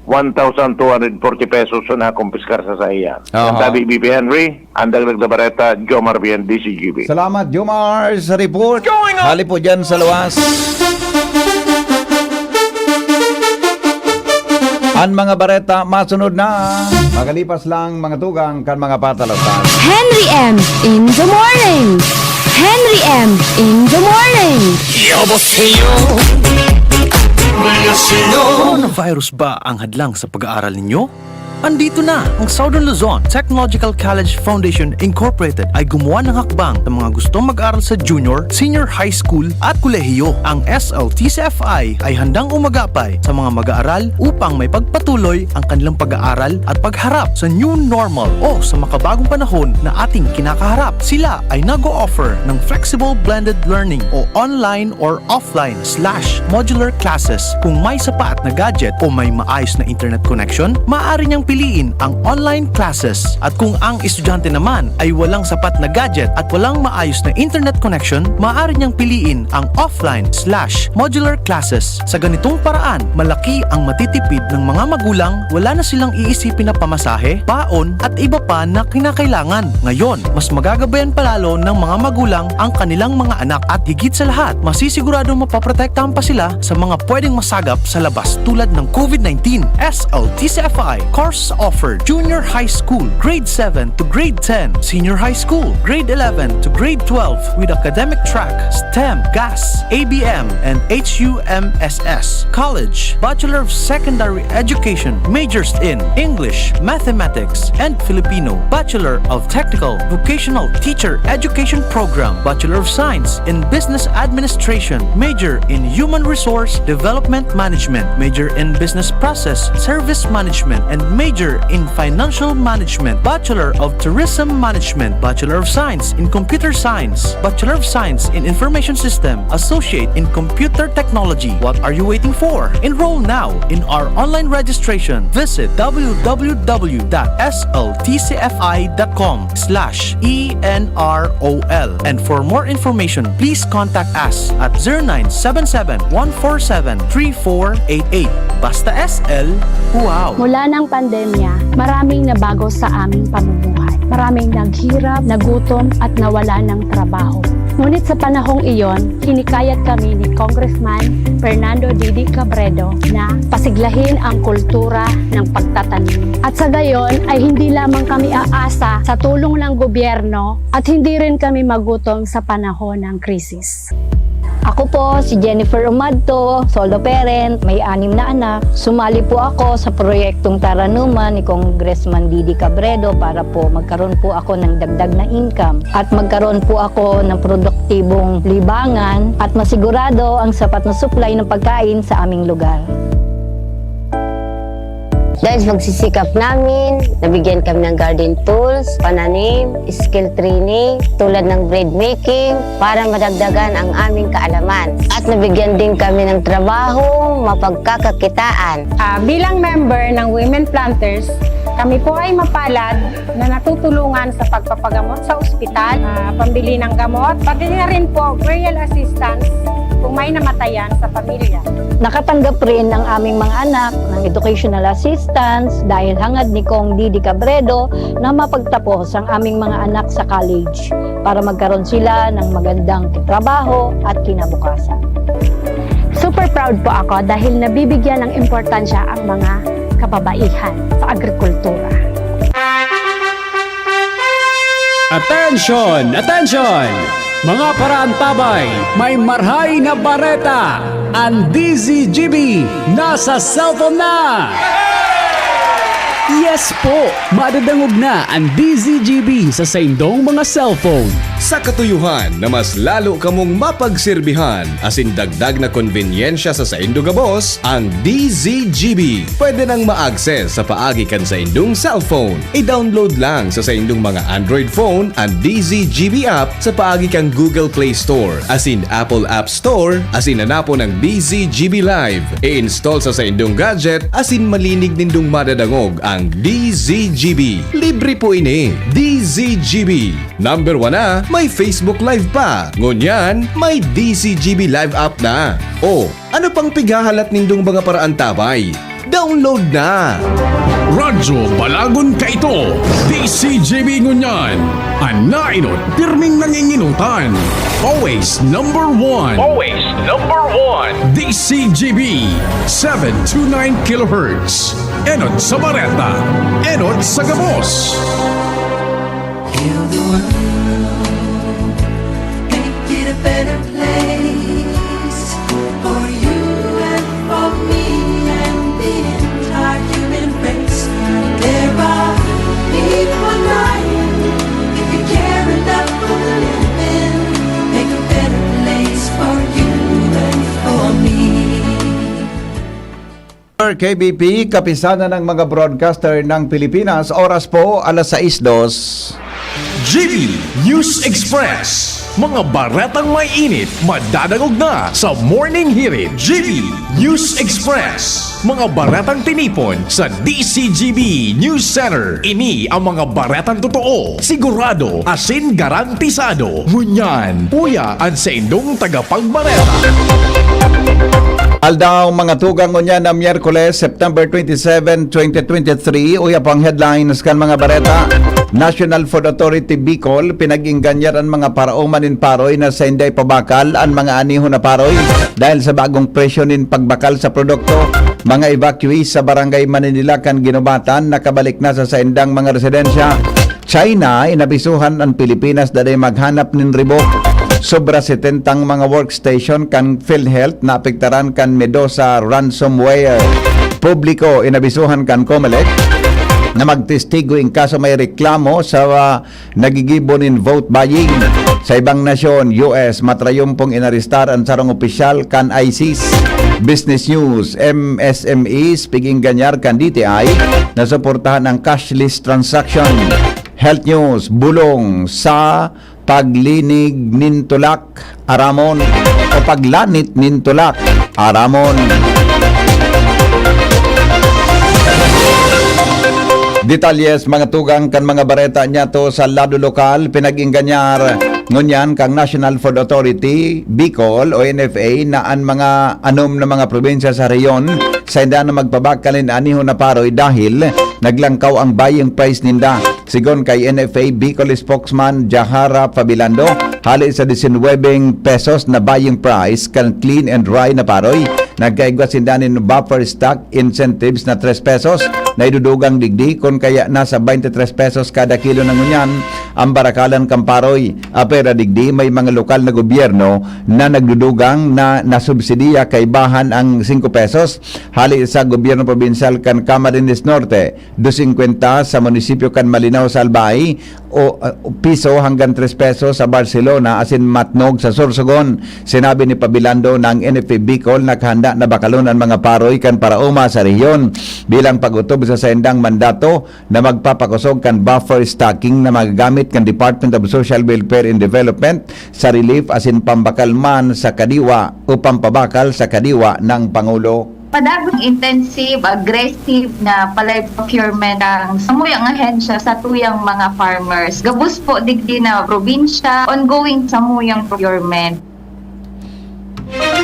one thousand two hundred forty pesos na nakumpiskar sa saiya. Aha. Ang tabi, B P Henry, ang dagdag na bareta, Jomar Bien, D C G B. Salamat, Jomar, sa report. Hali po dyan sa luwas. Ang mga bareta, masunod na. Magalipas lang, mga tugang, kan mga patalasan. Henry M in the morning. Henry M in the morning. 여보세요. 안녕하세요. Coronavirus ba ang hadlang sa pag-aaral ninyo? Andito na! Ang Southern Luzon Technological College Foundation Incorporated ay gumawa ng hakbang sa mga gustong mag-aral sa junior, senior high school at kolehiyo. Ang S L T C F I ay handang umagapay sa mga mag-aaral upang may pagpatuloy ang kanilang pag-aaral at pagharap sa new normal o sa makabagong panahon na ating kinakaharap. Sila ay nag-o-offer ng flexible blended learning o online or offline slash modular classes. Kung may sapat na gadget o may maayos na internet connection, maaari niyang piliin ang online classes. At kung ang estudyante naman ay walang sapat na gadget at walang maayos na internet connection, maaari niyang piliin ang offline slash modular classes. Sa ganitong paraan, malaki ang matitipid ng mga magulang, wala na silang iisipin na pamasahe, baon, at iba pa na kinakailangan. Ngayon, mas magagabayan pa lalo ng mga magulang ang kanilang mga anak at higit sa lahat, masisiguradong mapaprotektahan pa sila sa mga pwedeng masagap sa labas tulad ng COVID nineteen. S L T C F I course offered: junior high school, grade seven to grade ten, senior high school, grade eleven to grade twelve with academic track, STEM, GAS, A B M, and H U M S S. College, Bachelor of Secondary Education, majors in English, Mathematics, and Filipino, Bachelor of Technical Vocational Teacher Education Program, Bachelor of Science in Business Administration, major in Human Resource Development Management, major in Business Process Service Management, and major in Financial Management, Bachelor of Tourism Management, Bachelor of Science in Computer Science, Bachelor of Science in Information System, Associate in Computer Technology. What are you waiting for? Enroll now in our online registration. Visit w w w dot s l t c f i dot com slash e n r o l. And for more information, please contact us at zero nine seven seven, one four seven, three four eight eight. Basta S L, wow! Mula ng pandemya, maraming nabago sa aming pamumuhay. Maraming naghirap, nagutom, at nawala ng trabaho. Ngunit sa panahong iyon, hinikayat kami ni Congressman Fernando Didi Cabredo na pasiglahin ang kultura ng pagtatanim. At sa gayon ay hindi lamang kami aasa sa tulong ng gobyerno at hindi rin kami magutom sa panahon ng krisis. Ako po si Jennifer Umadto, solo parent, may anim na anak. Sumali po ako sa proyektong Taranuman ni Congressman Didi Cabredo para po magkaroon po ako ng dagdag na income at magkaroon po ako ng produktibong libangan at masigurado ang sapat na supply ng pagkain sa aming lugar. Dahil sa pagsisikap namin, nabigyan kami ng garden tools, pananim, skill training, tulad ng bread making, para madagdagan ang aming kaalaman. At nabigyan din kami ng trabaho, mapagkakakitaan. Ah, bilang member ng Women Planters, kami po ay mapalad na natutulungan sa pagpapagamot sa ospital, ah, pambili ng gamot, pati na rin po burial assistance kung may namatayan sa pamilya. Nakatanggap rin ang aming mga anak ng educational assistance dahil hangad ni Cong Didi Cabredo na mapagtapos ang aming mga anak sa college para magkaroon sila ng magandang trabaho at kinabukasan. Super proud po ako dahil nabibigyan ng importansya ang mga kababaihan sa agrikultura. Attention! Attention! Mga paraantabay, may marhay na bareta! Ang D Z G B nasa cellphone na! Yes po! Madadangog na ang D Z G B sa saindong mga cellphone. Sa katuyuhan na mas lalo kamong mapagserbihan asin dagdag na konbenyensya sa saindo gabos, ang D Z G B pwede nang ma-access sa paagi kan saindong cellphone. I-download lang sa saindong mga Android phone an D Z G B app sa paagi kan Google Play Store asin Apple App Store asin hanapon ang D Z G B Live. I-install sa saindong gadget asin malinig nindong madadangog ang D Z G B. Libre po ini. D Z G B, number one na, may Facebook Live pa. Ngunyan, may D Z G B Live app na. O, ano pang pighahalat nindong mga paraantabay? Download na! Radyo Balagon kaito, D C G B ngunyan, an naenot pirming nanginginutan. Always number one. Always number one. D C G B, seven two nine kilohertz. Enot sa bareta, enot sa gabos. Heal the world, make it a better place for you and for me and the entire human race. There are people dying. If you care enough for the living, make a better place for you and for me. K B P, Kapisanan ng mga Broadcaster ng Pilipinas, oras po, alas sais dos. G B News Express. Mga baretang may init, madadangog na sa Morning Hirit. G B News Express. Mga baretang tinipon sa D C G B News Center. Ini ang mga baretang totoo, sigurado, asin garantisado. Ngunyan, uya an saindong tagapagbareta. Aldaw, mga tugang, ngunyan na Miyerkules, September twenty-seven, twenty twenty-three, uya pang headlines kan mga bareta. National Food Authority Bicol, pinag-ingganyar an mga paraoma nin paroy na sainday pabakal an mga anihon na paroy dahil sa bagong presyo nin pagbakal sa produkto. Mga evacuees sa Barangay Maninila kan Guinobatan nakabalik na sa saindang mga residensya. China, inabisuhan an Pilipinas na dai maghanap nin ribok. Sobra setentang mga workstation kan PhilHealth naapektaran kan Medusa ransomware. Publiko, inabisuhan kan Comelec na magtestigo in kaso may reklamo sa, ah, nagigibo nin vote buying. Sa ibang nasyon, U S, matrayumpong inarestar an sarong opisyal kan ISIS. Business News, M S M Es pig-ingganyar kan D T I na suportahan ang cashless transaction. Health News, bulong sa paglinig nin tulak, aramon, o paglanit nin tulak, aramon. Detalyes, mga tugang, kan mga bareta niyato sa lado lokal, pinag-ingganyar ngunyan kan National Food Authority, Bicol o N F A, na an mga anom na mga probinsya sa rehiyon, sainda na magpabakal nin anihon na paroy dahil naglangkaw ang buying price ninda. Sigon kay N F A Bicol spokesman Jahara Pabilando, hali sa disinwebeng pesos na buying price kan clean and dry na paroy, nagkaigwa sinda nin buffer stock incentives na tres pesos na idudugang digdi, kun kaya nasa baynte tres pesos kada kilo na ngunyan ang barakalan kan paroy. Apera digdi, may mga lokal na gobyerno na nagdudugang na nasubsidiya kaibahan ang singko pesos hali sa gobyerno probinsyal kan Camarines Norte, dos singkwenta sa munisipyo kan Malinao sa Albay, o, uh, piso hanggang tres pesos sa Barcelona asin Matnog sa Sorsogon. Sinabi ni Pabilando na ang N F A Bicol nakahanda na bakalon an mga paroy kan paraoma sa rehiyon bilang pag-otob sa saindang mandato na magpapakosog kan buffer stocking na magagamit kan Department of Social Welfare and Development sa relief asin pambakal man sa kadiwa o pampabakal sa kadiwa ng Pangulo. Padagos intensive, aggressive na palay procurement ang samuyang ahensya sa tuyang mga farmers. Gabos po digdi na probinsya, ongoing samuyang procurement.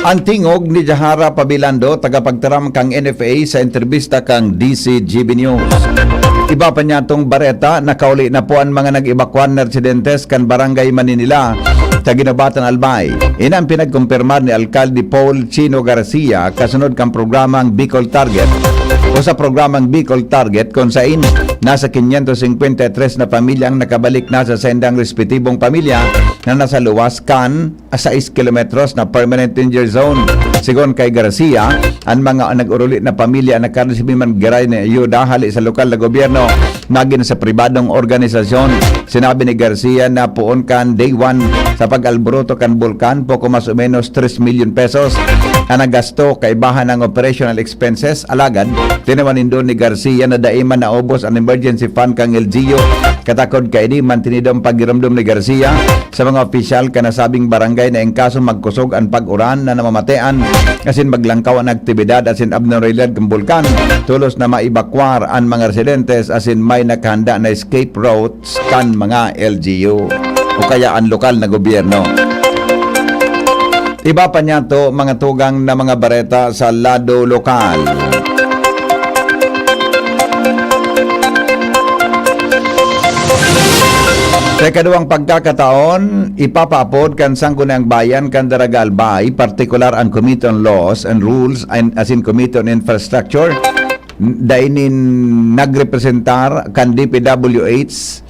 An tingog ni Jahara Pabilando, tagapagtaram kan N F A, sa entrebista kan D C G B News. Iba pa niyatong bareta, nakauli na po an mga nag-ebakwar na residentes kan Barangay Maninila sa Guinobatan, Albay. Ini an pinagkumpirmar ni Alkalde Paul Chino Garcia kasunod kan programang Bicol Target o sa programang Bicol Target, kun sain nasa quinientos cincuenta y tres na pamilya ang nakabalik na sa saindang respetibong pamilya na nasa luwas kan sais kilometros na permanent danger zone. Sigon kay Garcia, an mga nag-oruli na pamilya nakaresibi man giraray nin ayuda hali sa lokal na gobyerno, magin sa pribadong organisasyon. Sinabi ni Garcia na poon kan day one sa pag-alboroto kan bulkan, poko mas o menos tres milyon pesos an nagasto kaibahan ang operational expenses, alagad tiniwan nindo ni Garcia na dai man naubos an emergency fund kan L G U. Katakod kaini, mantinido an pagiromdom ni Garcia sa mga opisyal kan nasabing barangay na in kaso magkusog an pag-uran na namamatean asin maglangkaw an aktibidad asin abnormalidad kan bulkan, tolos na maebakwar an mga residentes asin may nakahanda na escape routes kan mga L G U o kaya an lokal na gobyerno. Iba pa niyato, mga tugang, na mga bareta sa lado lokal. Sa ikaduwang pagkakataon, ipapaapod kan Sangguniang Bayan kan Daraga Albay, partikular ang Committee on Laws and Rules and asin Committee on Infrastructure, dai nin nagrepresentar kan D P W H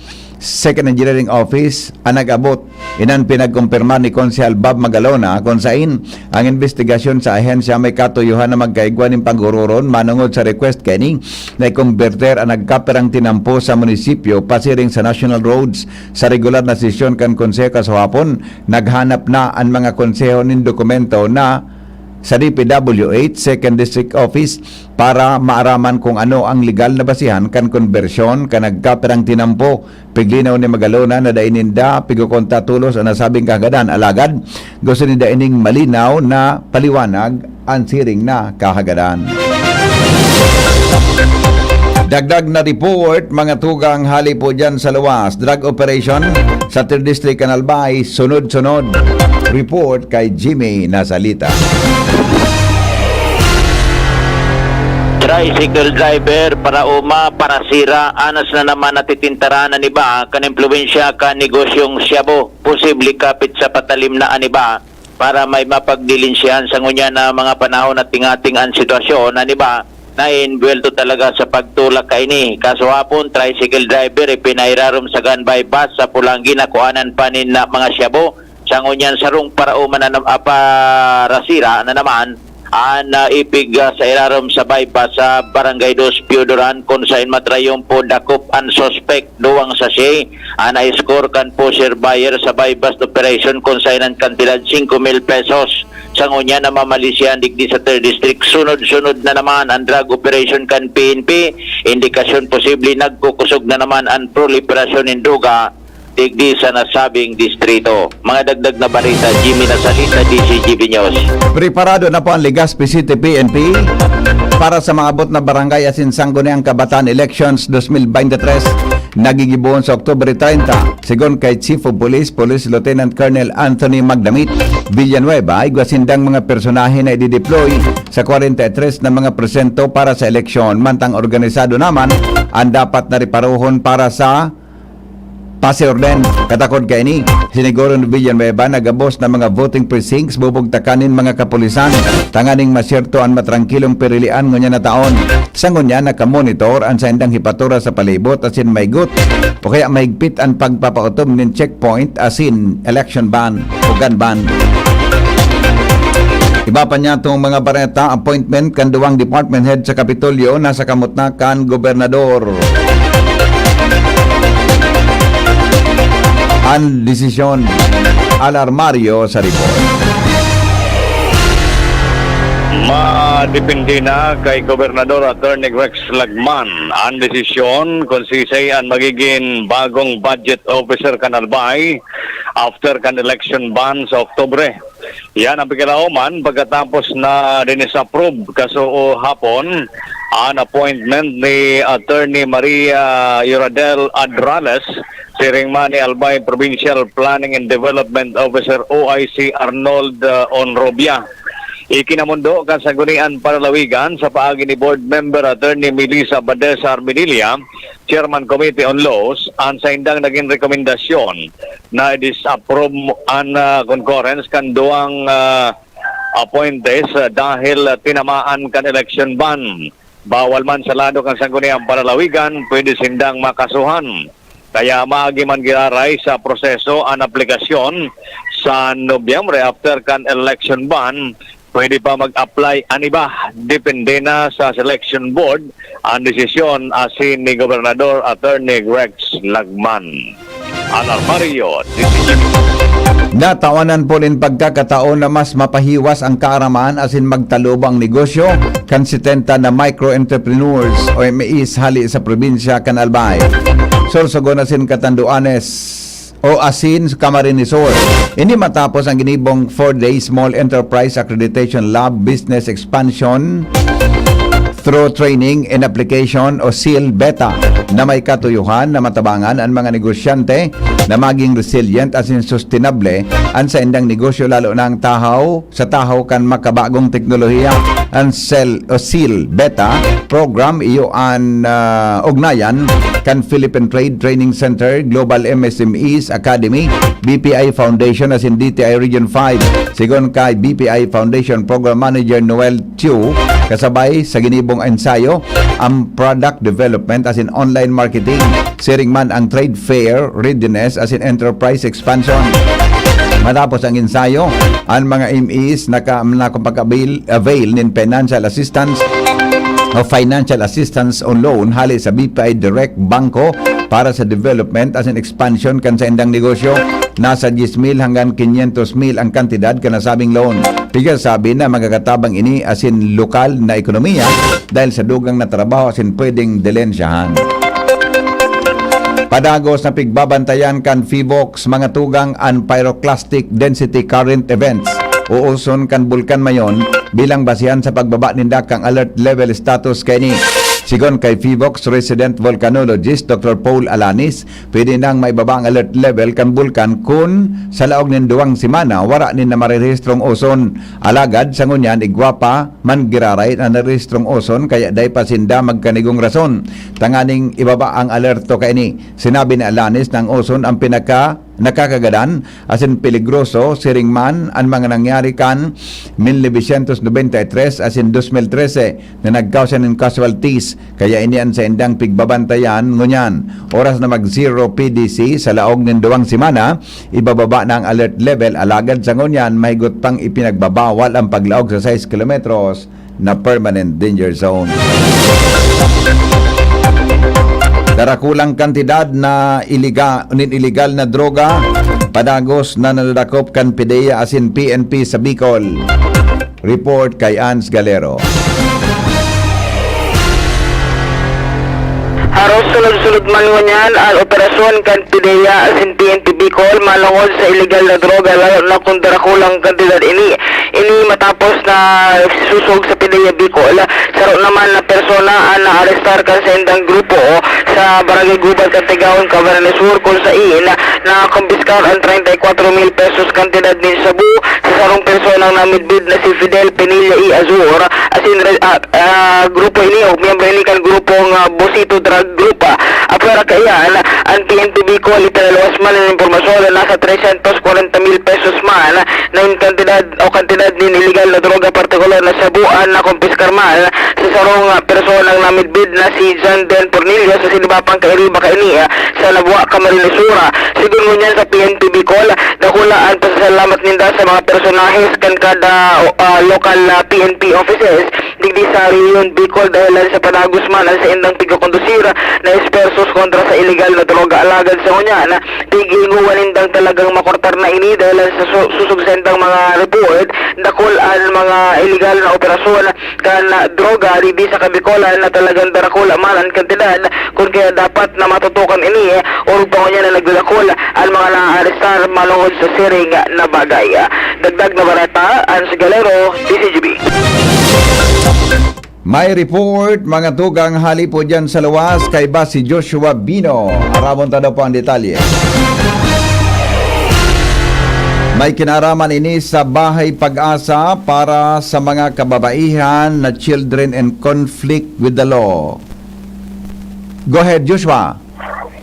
Second Engineering Office an nag-abot. Inan pinagkumpirma ni Konsehal Bob Magalona, kun sain ang imbestigasyon sa ahensya may katuyohan na magkaigwa nin paghururon manongod sa request kaini na ikomberter an nagkapirang tinampo sa munisipyo pasiring sa national roads. Sa regular na sesyon kan Konseho kasuhapon, naghanap na an mga konseho nin dokumento na sa D P W H Second District Office para maaraman kung ano ang legal na basihan kan konbersyon kan nagkapirang tinampo. Piglinaw ni Magalona na dai ninda pigkukonta tolos an nasabing kahagadan, alagad gusto ninda ining malinaw na paliwanag an siring na kahagadan. Dagdag na report, mga tugang, hali po dyan sa luwas. Drug operation sa Third District kan Albay, sunod-sunod. Report kay Jimmy Nasalita. Tricycle driver, paraoma, parasira, anas na naman natitintaran an iba kan impluwensya kan negosyong shabu. Posible kapit sa patalim na an iba para may mapagdilinsyahan sa ngunyan na mga panahon na tingating an sitwasyon. An iba, naenbuwelto talaga sa pagtulak kaini. Kasuhapon, tricycle driver ipinairarom sa gun bypass sa Pulangi na kuanan pa nin na mga shabu. Sa ngunyan, sarong paraoma na nam- ah, parasira na naman an ah, ipig ah, sa irarom sa bypass sa Barangay Dos Piodoran, kun sain matrayon po dakop an suspect, duwang sachet an na-score kan pusher buyer sa buy-bust operation, kun sain an kantidad singko mil pesos. Sa ngunyan, namamalisyahan digdi sa Third District, sunod-sunod na naman an drug operation kan P N P. Indikasyon, posible nagkukusog na naman an proliferasyon nin droga digdi sa nasabing distrito. Mga dagdag na balita, Jimmy Nasalita, D C G B News. Preparado na po ang Legazpi City P N P para sa maabot na barangay asin sangguniang kabataan elections twenty twenty-three, nagigibohon sa Oktubre treinta. Segun kay Chief of Police, Police Lieutenant Colonel Anthony Magdamit Villanueva, igwa sindang mga personahe na idideploy sa kwarenta y tres na mga presinto para sa eleksyon, mantang organisado naman ang dapat na reparohon para sa pase-orden. Katakod kaini, siniguro ni Villanueva na gabos na mga voting precincts bubugtakan nin mga kapulisan tanganing masyerto an matrangkilong pirilian ngunyan na taon. Sa ngunyan, nakamonitor an saindang hipatura sa palibot asin maigot o kaya mahigpit an pagpapautom nin checkpoint asin election ban o gun ban. Iba pa niya itong mga bareta, appointment kan duwang department head sa Kapitolyo nasa kamot na kan gobernador. An desisyon, alarmaryo sa report. Madepende na kay Gobernador Attorney Rex Lagman an desisyon kung sisay an magiging bagong budget officer kan Albay after kan election ban sa Oktubre. Yan ang pagkalaoman pagkatapos na dinisapprove kaso hapon an appointment ni Attorney Maria Yuradel Adrales siring man ni Albay Provincial Planning and Development Officer O I C Arnold uh, Onrobia. Ikinamundo kan Sanggunian Panlalawigan sa paagi ni Board Member Attorney Melissa Badesa Armedilla, Chairman Committee on Laws, an saindang naging rekomendasyon na i-disapprove an ah, concurrence kan duwang ah, appointees ah, dahil ah, tinamaan kan election ban. Bawal man sa lado kan Sangguniang Panlalawigan, pwede sindang makasuhan. Kaya maagi man giraray sa proseso an aplikasyon sa Nobyembre after kan election ban, pwede pa mag-apply an iba. Depende na sa selection board an desisyon asin ni Gobernador Attorney Rex Lagman. Alarmario, D C G. Natawanan po nin pagkakataon na mas mapahiwas ang kaaraman asin magtalubo ang negosyo kan setenta na micro-entrepreneurs o M E Es hali sa probinsya kan Albay. Sorsogon asin Catanduanes o asin Camarines Sur. Ini matapos ang ginibong four-day Small Enterprise Accreditation Lab Business Expansion through training and application o seal beta na may katuyohan na matabangan an mga negosyante na maging resilient asin sustainable an saindang negosyo, lalo na ang tahaw sa tahaw kan makabagong teknolohiya. An sel o seal beta program iyo an ah, ugnayan kan Philippine Trade Training Center, Global M S M Es Academy, B P I Foundation asin D T I Region five. Sigon kay B P I Foundation Program Manager Noel Chiu, kasabay sa ginibong ensayo, ang product development asin online marketing. Siring man ang trade fair readiness asin enterprise expansion. Matapos ang ensayo, ang mga M Es naka-, nakapag-avail, avail nin financial assistance o financial assistance o loan hali sa B P I Direct Bangko para sa development asin expansion kan saindang negosyo. Nasa diyes mil hanggang kinyentos mil ang kantidad kan nasabing loan. Pigkasabi na magkakatabang ini asin lokal na ekonomiya dahil sa dugang na trabaho asin pwedeng dilensyahan. Padagos na pigbabantayan kan PHIVOLCS mga tugang an pyroclastic density current events, uoson kan Bulkan Mayon, bilang basehan sa pagbaba ninda kan alert level status kaini. Sigon kay PHIVOLCS Resident Volcanologist Doctor Paul Alanis, pwede nang maibaba ang alert level kan bulkan kun sa laog nin duwang semana wara nin na marerehistrong uson. Alagad sa ngunyan, igwa pa man giraray na narehistrong uson, kaya dai pa sinda magkanigong rason tanganing ibaba ang alerto kaini. Sinabi ni Alanis na ang uson ang pinaka nakakagadan asin peligroso, siring man an mga nangyari kan mil novecientos nobenta y tres asin dos mil trese na nagkausa nin casualties. Kaya ini an saindang pigbabantayan ngunyan. Oras na mag-zero P D C sa laog nin duwang semana, ibababa na ang alert level, alagad sa ngunyan mahigot pang ipinagbabawal ang paglaog sa sais kilometros na permanent danger zone. Darakulang kantidad na iliga-, nin iligal na droga, padagos na nadadakop kan PDEA asin P N P sa Bicol. Report kay Ans Galero. Haros sunod-sunod man ngunyan an operasyon kan PDEA asin P N P Bicol malungod sa iligal na droga, lalo na kung darakulang kantidad ini. Ini matapos na susog sa PDEA Bicol, saro naman na persona an naarestar kan saindang grupo sa Barangay Gubat kan Tigaon, Camarines Sur, kun sain nakumpiskar an treinta y cuatro mil pesos kantidad nin shabu sa sarong personang namidbid na si Fidel Penilla y Azor, asin re-, ah, ah, grupo ini o miyembro ini kan grupong, ah, Bosito Drug Group. Ah, apwera kaiyan, an P N P Bicol ipinaluwas man an impormasyon na nasa tresyentos kwarenta mil pesos man na in kantidad o kantidad nin iligal na droga, partikular na shabu, an nakumpiskar man sa sarong, ah, personang namidbid na si John Den Pornilio sa sinibapang kairiba kaini, ah, sa Labuan, Camarines Sur. Sigon ngunyan sa P N P Bicol, dakula an pasasalamat ninda sa mga personahes kan kada, ah, lokal na P N P offices digdi sa Reunion Bicol dahelan sa padagos man an saindang pigkokondusir na espersos kontra sa iligal na droga. Alagad sa ngunyan, tigingwa nindang talagang makortar na ini dahelan sa su-, susog saindang mga report, dakul an mga iligal na operasyon kan droga digdi sa Kabicolan na talagang darakula man an kantidad, kun kaya dapat na matutukan ini, orog pa ngunyan na nagdadakul an mga naaarestar malungod sa siring na bagay. Dagdag na bareta, Ans Galero, D Z G B. May report, mga tugang, hali po dyan sa luwas, kaiba si Joshua Bino. Aramon ta daw po ang detalye. May kinaraman ini sa Bahay Pag-asa para sa mga kababaihan na children in conflict with the law. Go ahead, Joshua.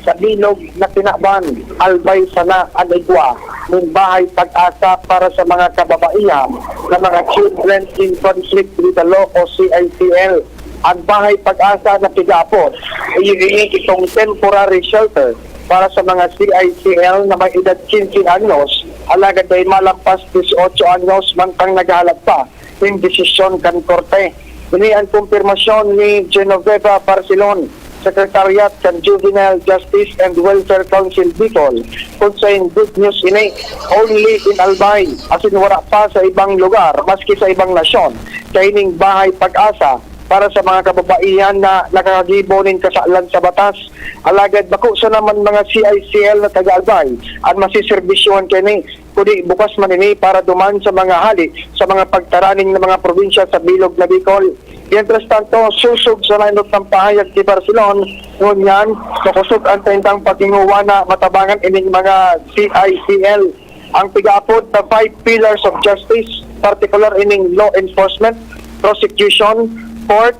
Sa bilog na kinaban, Albay sana an igwa nin Bahay Pag-asa para sa mga kababaihan na mga Children in Conflict with the Law o C I C L. An Bahay Pag-asa na pigaapod, iyo ini itong temporary shelter para sa mga C I C L na may edad quince anyos, alagad dai malampas dieciocho anyos mantang naghahalat pa nin desisyon kan korte. Ini an kumpirmasyon ni Genoveva Barcelon, Secretariat kan Juvenile Justice and Welfare Council Bicol, kun sain good news ini, only in Albay, asin wara pa sa ibang lugar, maski sa ibang nasyon, kaining Bahay Pag-asa para sa mga kababaihan na nakakagibo nin kasalan sa batas. Alagad bako sana man mga C I C L na taga-Albay an masiserbisyohan kaini, kundi bukas man ini para duman sa mga hali sa mga pagtaraning na mga probinsya sa bilog na Bicol. Mientras tanto, susog sa lainot ng pahayag ni Barcelon, ngunyan, makosog an saindang paghingowa na matabangan ining mga C I C L. Ang pigaapod na five pillars of justice, partikular ining law enforcement, prosecution, court,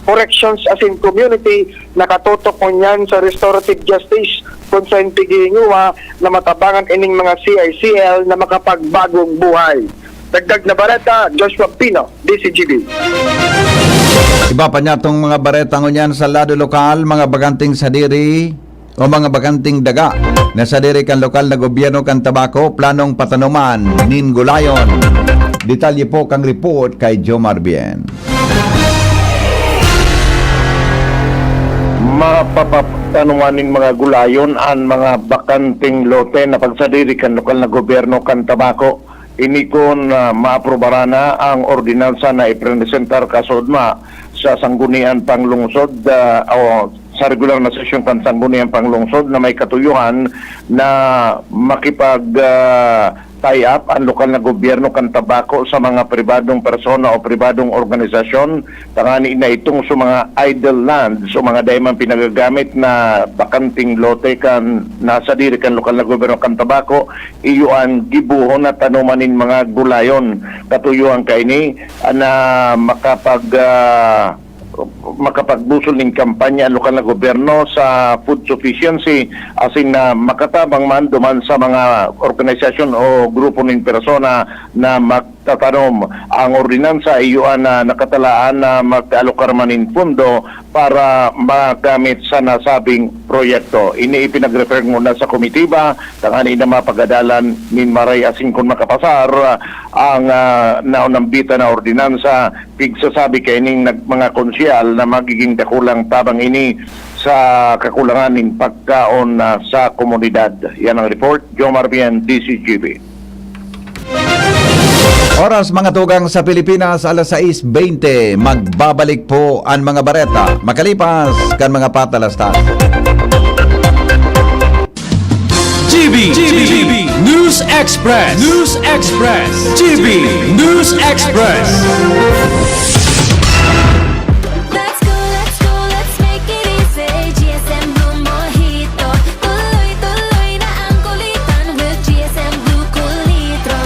corrections asin community nakatutok ngunyan sa restorative justice, kun saen pighihingowa na matabangan ining mga C I C L na makapagbagong buhay. Dagdag na bareta, Joshua Pino, D C G B. Iba pa niya tong mga bareta ngunyan sa lado lokal, mga baganting sadiri o mga baganting daga na sadiri kan lokal na gobyerno kan Tabaco planong patanuman nin gulayon. Detalye po kang report kay Jomar Bien. Mapapatanuman nin mga gulayon an mga bakanting lote na pagsadiri kan lokal na gobyerno kan Tabaco. Ini kun ah, maaprubaran na ang ordinansa na ipresentar kasuodma sa Sanggunian Panglungsod ah, o sa regular na sesyon kan Sanggunian Panglungsod na may katuyohan na makipag ah, tie up ang lokal na gobyerno kan Tabaco sa mga pribadong persona o pribadong organisasyon tangani na itong sa mga idle lands o mga dai man pinagagamit na bakanting lote kan nasadiri kan lokal na gobyerno kan Tabaco, iyo an gibohon na tanuman nin mga gulayon. Katuyohan kaini na makapag ah, makapagbusol nin kampanya an lokal na gobyerno sa food sufficiency asin na makatabang man duman sa mga organisasyon o grupo nin persona na magtatanom. Ang ordinansa iyo an ah, nakatalaan na magkaalokar man nin pondo para magamit sa nasabing proyekto. Ini ipinag-refer nguna sa komitiba tangani na mapagadalan nin maray asin kun makapasar ang ah, naunambitan na ordinansa. Pigsasabi kaining nag, mga konsyal na magiging dakulang tabang ini sa kakulangan nin pagkaon ah, sa komunidad. Yan ang report, Jomar Bien, D C G B. Oras, mga tugang, sa Pilipinas, alas sais bente. Magbabalik po ang mga bareta makalipas kan mga patalastas. G B, G B, News Express, News Express, G B, News Express. Let's go, let's go, let's make it easy. G S M Blue Mojito. Tuloy-tuloy na ang kulitan with G S M Blue Kulitro.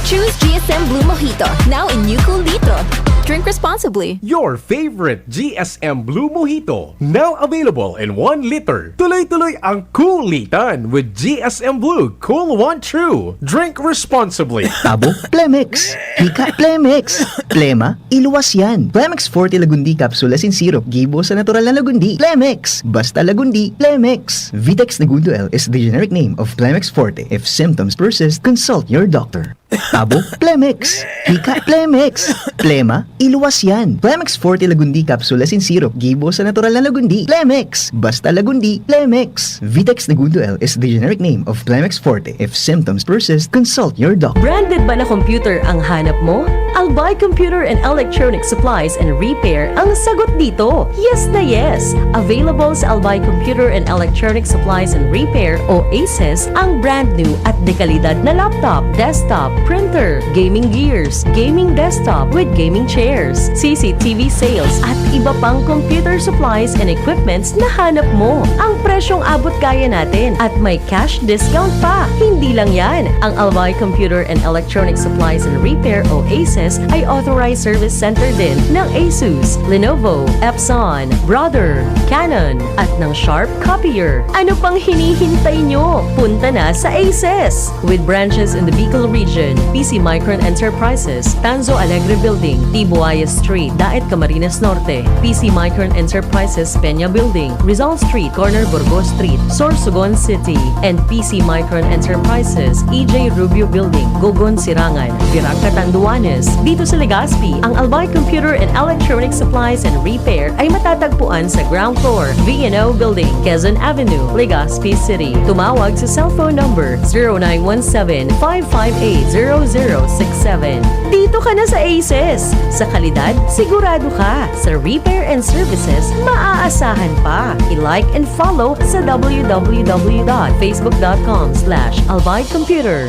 Choose G S M Blue Mojito, now in new Kulitro. Drink responsibly. Your favorite G S M Blue Mojito, now available in one liter. Tuloy-tuloy ang kulitan with G S M Blue Cool One True. Drink responsibly. Tabo? Plemex. Hika? Plemex. Plema? Iluwas yan. Plemex Forte Lagundi Capsule asin Syrup. Gibo sa natural na lagundi. Plemex. Basta lagundi. Plemex. Vitex Negundo L is the generic name of Plemex Forte. If symptoms persist, consult your doctor. Tabo? Plemex. Hika? Plemex. Plema? Iluwas yan. Plemex Forte Lagundi Capsule asin Syrup. Gibo sa natural na lagundi. Plemex. Basta lagundi. Plemex. Vitex Negundo L is the generic name of Plemex Forte. If symptoms persist, consult your doctor. Branded ba na computer ang hanap mo? Albay Computer and Electronic Supplies and Repair ang sagot dito. Yes na yes! Available sa Albay Computer and Electronic Supplies and Repair o ACES ang brand new at dekalidad na laptop, desktop, printer, gaming gears, gaming desktop with gaming chairs, C C T V sales at iba pang computer supplies and equipments na hanap mo. Ang presyong abot kaya natin at may cash discount pa. Hindi lang yan, ang Albay Computer and Electronic Supplies and Repair o ACES ay authorized service center din ng Asus, Lenovo, Epson, Brother, Canon, at ng Sharp Copier. Ano pang hinihintay nyo? Punta na sa ACES! With branches in the Bicol region, P C Micron Enterprises, Tanzo Alegre Building, Tibuaya Street, Daet, Camarines Norte, P C Micron Enterprises, Peña Building, Rizal Street, corner Burgos Street, Sorsogon City, and P C Micron Enterprises, E J Rubio Building, Gogon, Sirangan, Virac, Catanduanes. Dito sa Legazpi, ang Albay Computer and Electronic Supplies and Repair ay matatagpuan sa ground floor, V and O Building, Quezon Avenue, Legazpi City. Tumawag sa cellphone number zero nine one seven, five five eight, zero zero six seven. Dito ka na sa ACES! Sa kalidad, sigurado ka! Sa repair and services, maaasahan pa! I-like and follow sa w w w dot facebook dot com slash albay computer.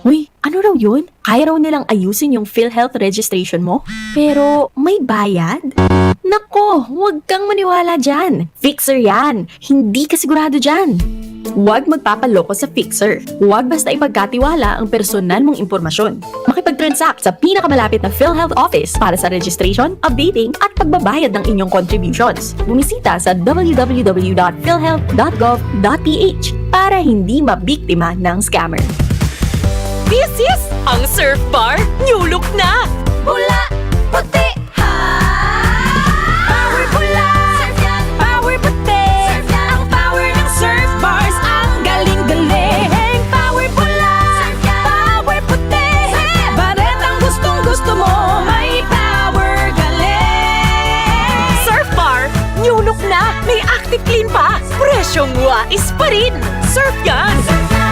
Uy, ano raw yun? Kaya raw nilang ayusin yung PhilHealth registration mo? Pero may bayad? Nako, huwag kang maniwala dyan. Fixer yan. Hindi ka sigurado dyan. Huwag magpapaloko sa fixer. Huwag basta ipagkatiwala ang personal mong impormasyon. Makipag-transact sa pinakamalapit na PhilHealth office para sa registration, updating, at pagbabayad ng inyong contributions. Bumisita sa w w w dot philhealth dot gov dot p h para hindi mabiktima ng scammer. This is ang Surf Bar New Look na! Pula, puti, ha! Power pula! Surf yan! Power puti! Surf yan! Ang power ng Surf Bars, ang galing-galing! Power pula! Surf yan! Power puti! Surf yan! Baretang gustong-gusto mo, may power galing! Surf Bar, new look na! May Active Clean pa! Presyong wais pa rin! Surf yan!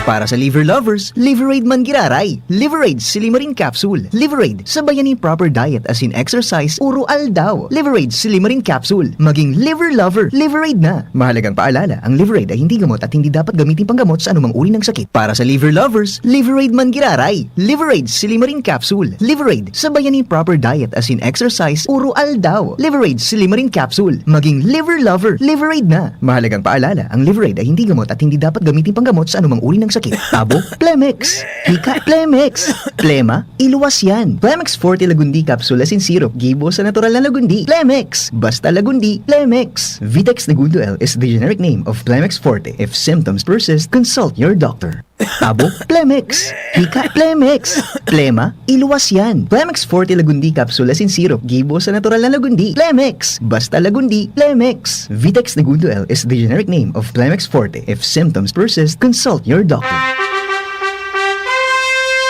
Para sa liver lovers, Liveraid man giraray. Liveraid Silimarin Capsule. Liveraid, sabayan ni proper diet asin exercise uro aldaw. Liveraid Silimarin Capsule. Maging liver lover, Liveraid na. Mahalagang paalala, ang Liveraid ay hindi gamot at hindi dapat gamitin panggamot sa anumang uri ng sakit. Para sa liver lovers, Liveraid man giraray. Liveraid Silimarin Capsule. Liveraid, sabayan ni proper diet asin exercise uro aldaw. Liveraid Silimarin Capsule. Maging liver lover, Liveraid na. Mahalagang paalala, ang Liveraid ay hindi gamot at hindi dapat gamitin panggamot sa anumang uri ng sakit. Tabo, Plemex. Hika, Plemex. Plema, iluwas yan. Plemex Forte Lagundi Capsule asin Syrup, gibo sa natural na lagundi. Plemex. Basta lagundi, Plemex. Vitex Negundo L is the generic name of Plemex Forte. If symptoms persist, consult your doctor. Tabo, Plemex. Hika, Plemex. Plema, iluwas yan. Plemex Forte Lagundi Capsule asin Syrup, gibo sa natural na lagundi. Plemex. Basta lagundi, Plemex. Vitex Negundo L is the generic name of Plemex Forte. If symptoms persist, consult your doctor.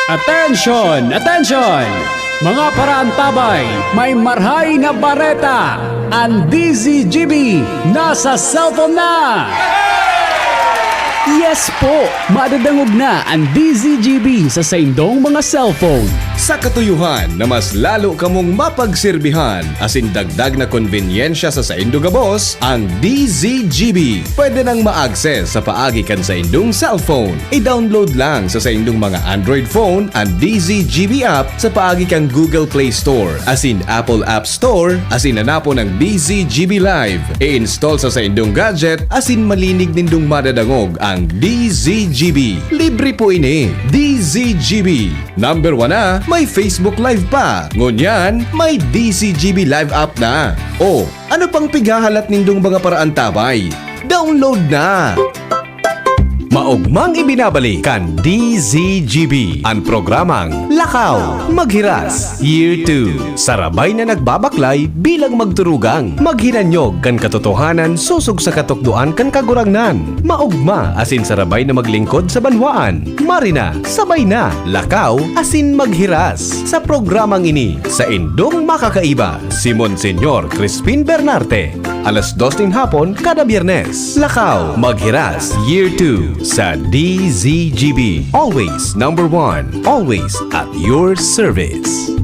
Attention! Attention! Mga paraantabay, may marhay na bareta! An D Z G B nasa cellphone na! Yes po! Madadangog na an D Z G B sa saindong mga cellphone. Sa katuyohan na mas lalo kamong mapagserbihan asin dagdag na konbenyensya sa saindo gabos, ang D Z G B pwede nang ma-access sa paagi kan saindong cellphone. I-download lang sa saindong mga Android phone an D Z G B app sa paagi kan Google Play Store asin Apple App Store asin hanapon ang D Z G B Live. I-install sa saindong gadget asin malinig nindong madadangog ang D Z G B. Libre po ini. D Z G B. Number one na, may Facebook Live pa. Ngunyan, may D Z G B Live app na. O, ano pang pighahalat nindong mga paraantabay? Download na! Maogmang ibinabalik kan D Z G B an programang Lakaw, Maghiras, Year two. Sarabay na nagbabaklay bilang magturugang maghinanyog kan katotohanan sosog sa katukdoan kan Kagurangnan. Maogma asin sarabay na maglingkod sa banwaan. Marina, sabay na, lakaw asin maghiras. Sa programang ini, saindong makakaiba, si Monseñor Crispin Bernarte. Alas dos nin hapon kada Biyernes. Lakaw, Maghiras, Year two sa D Z G B. Always number one. Always at your service.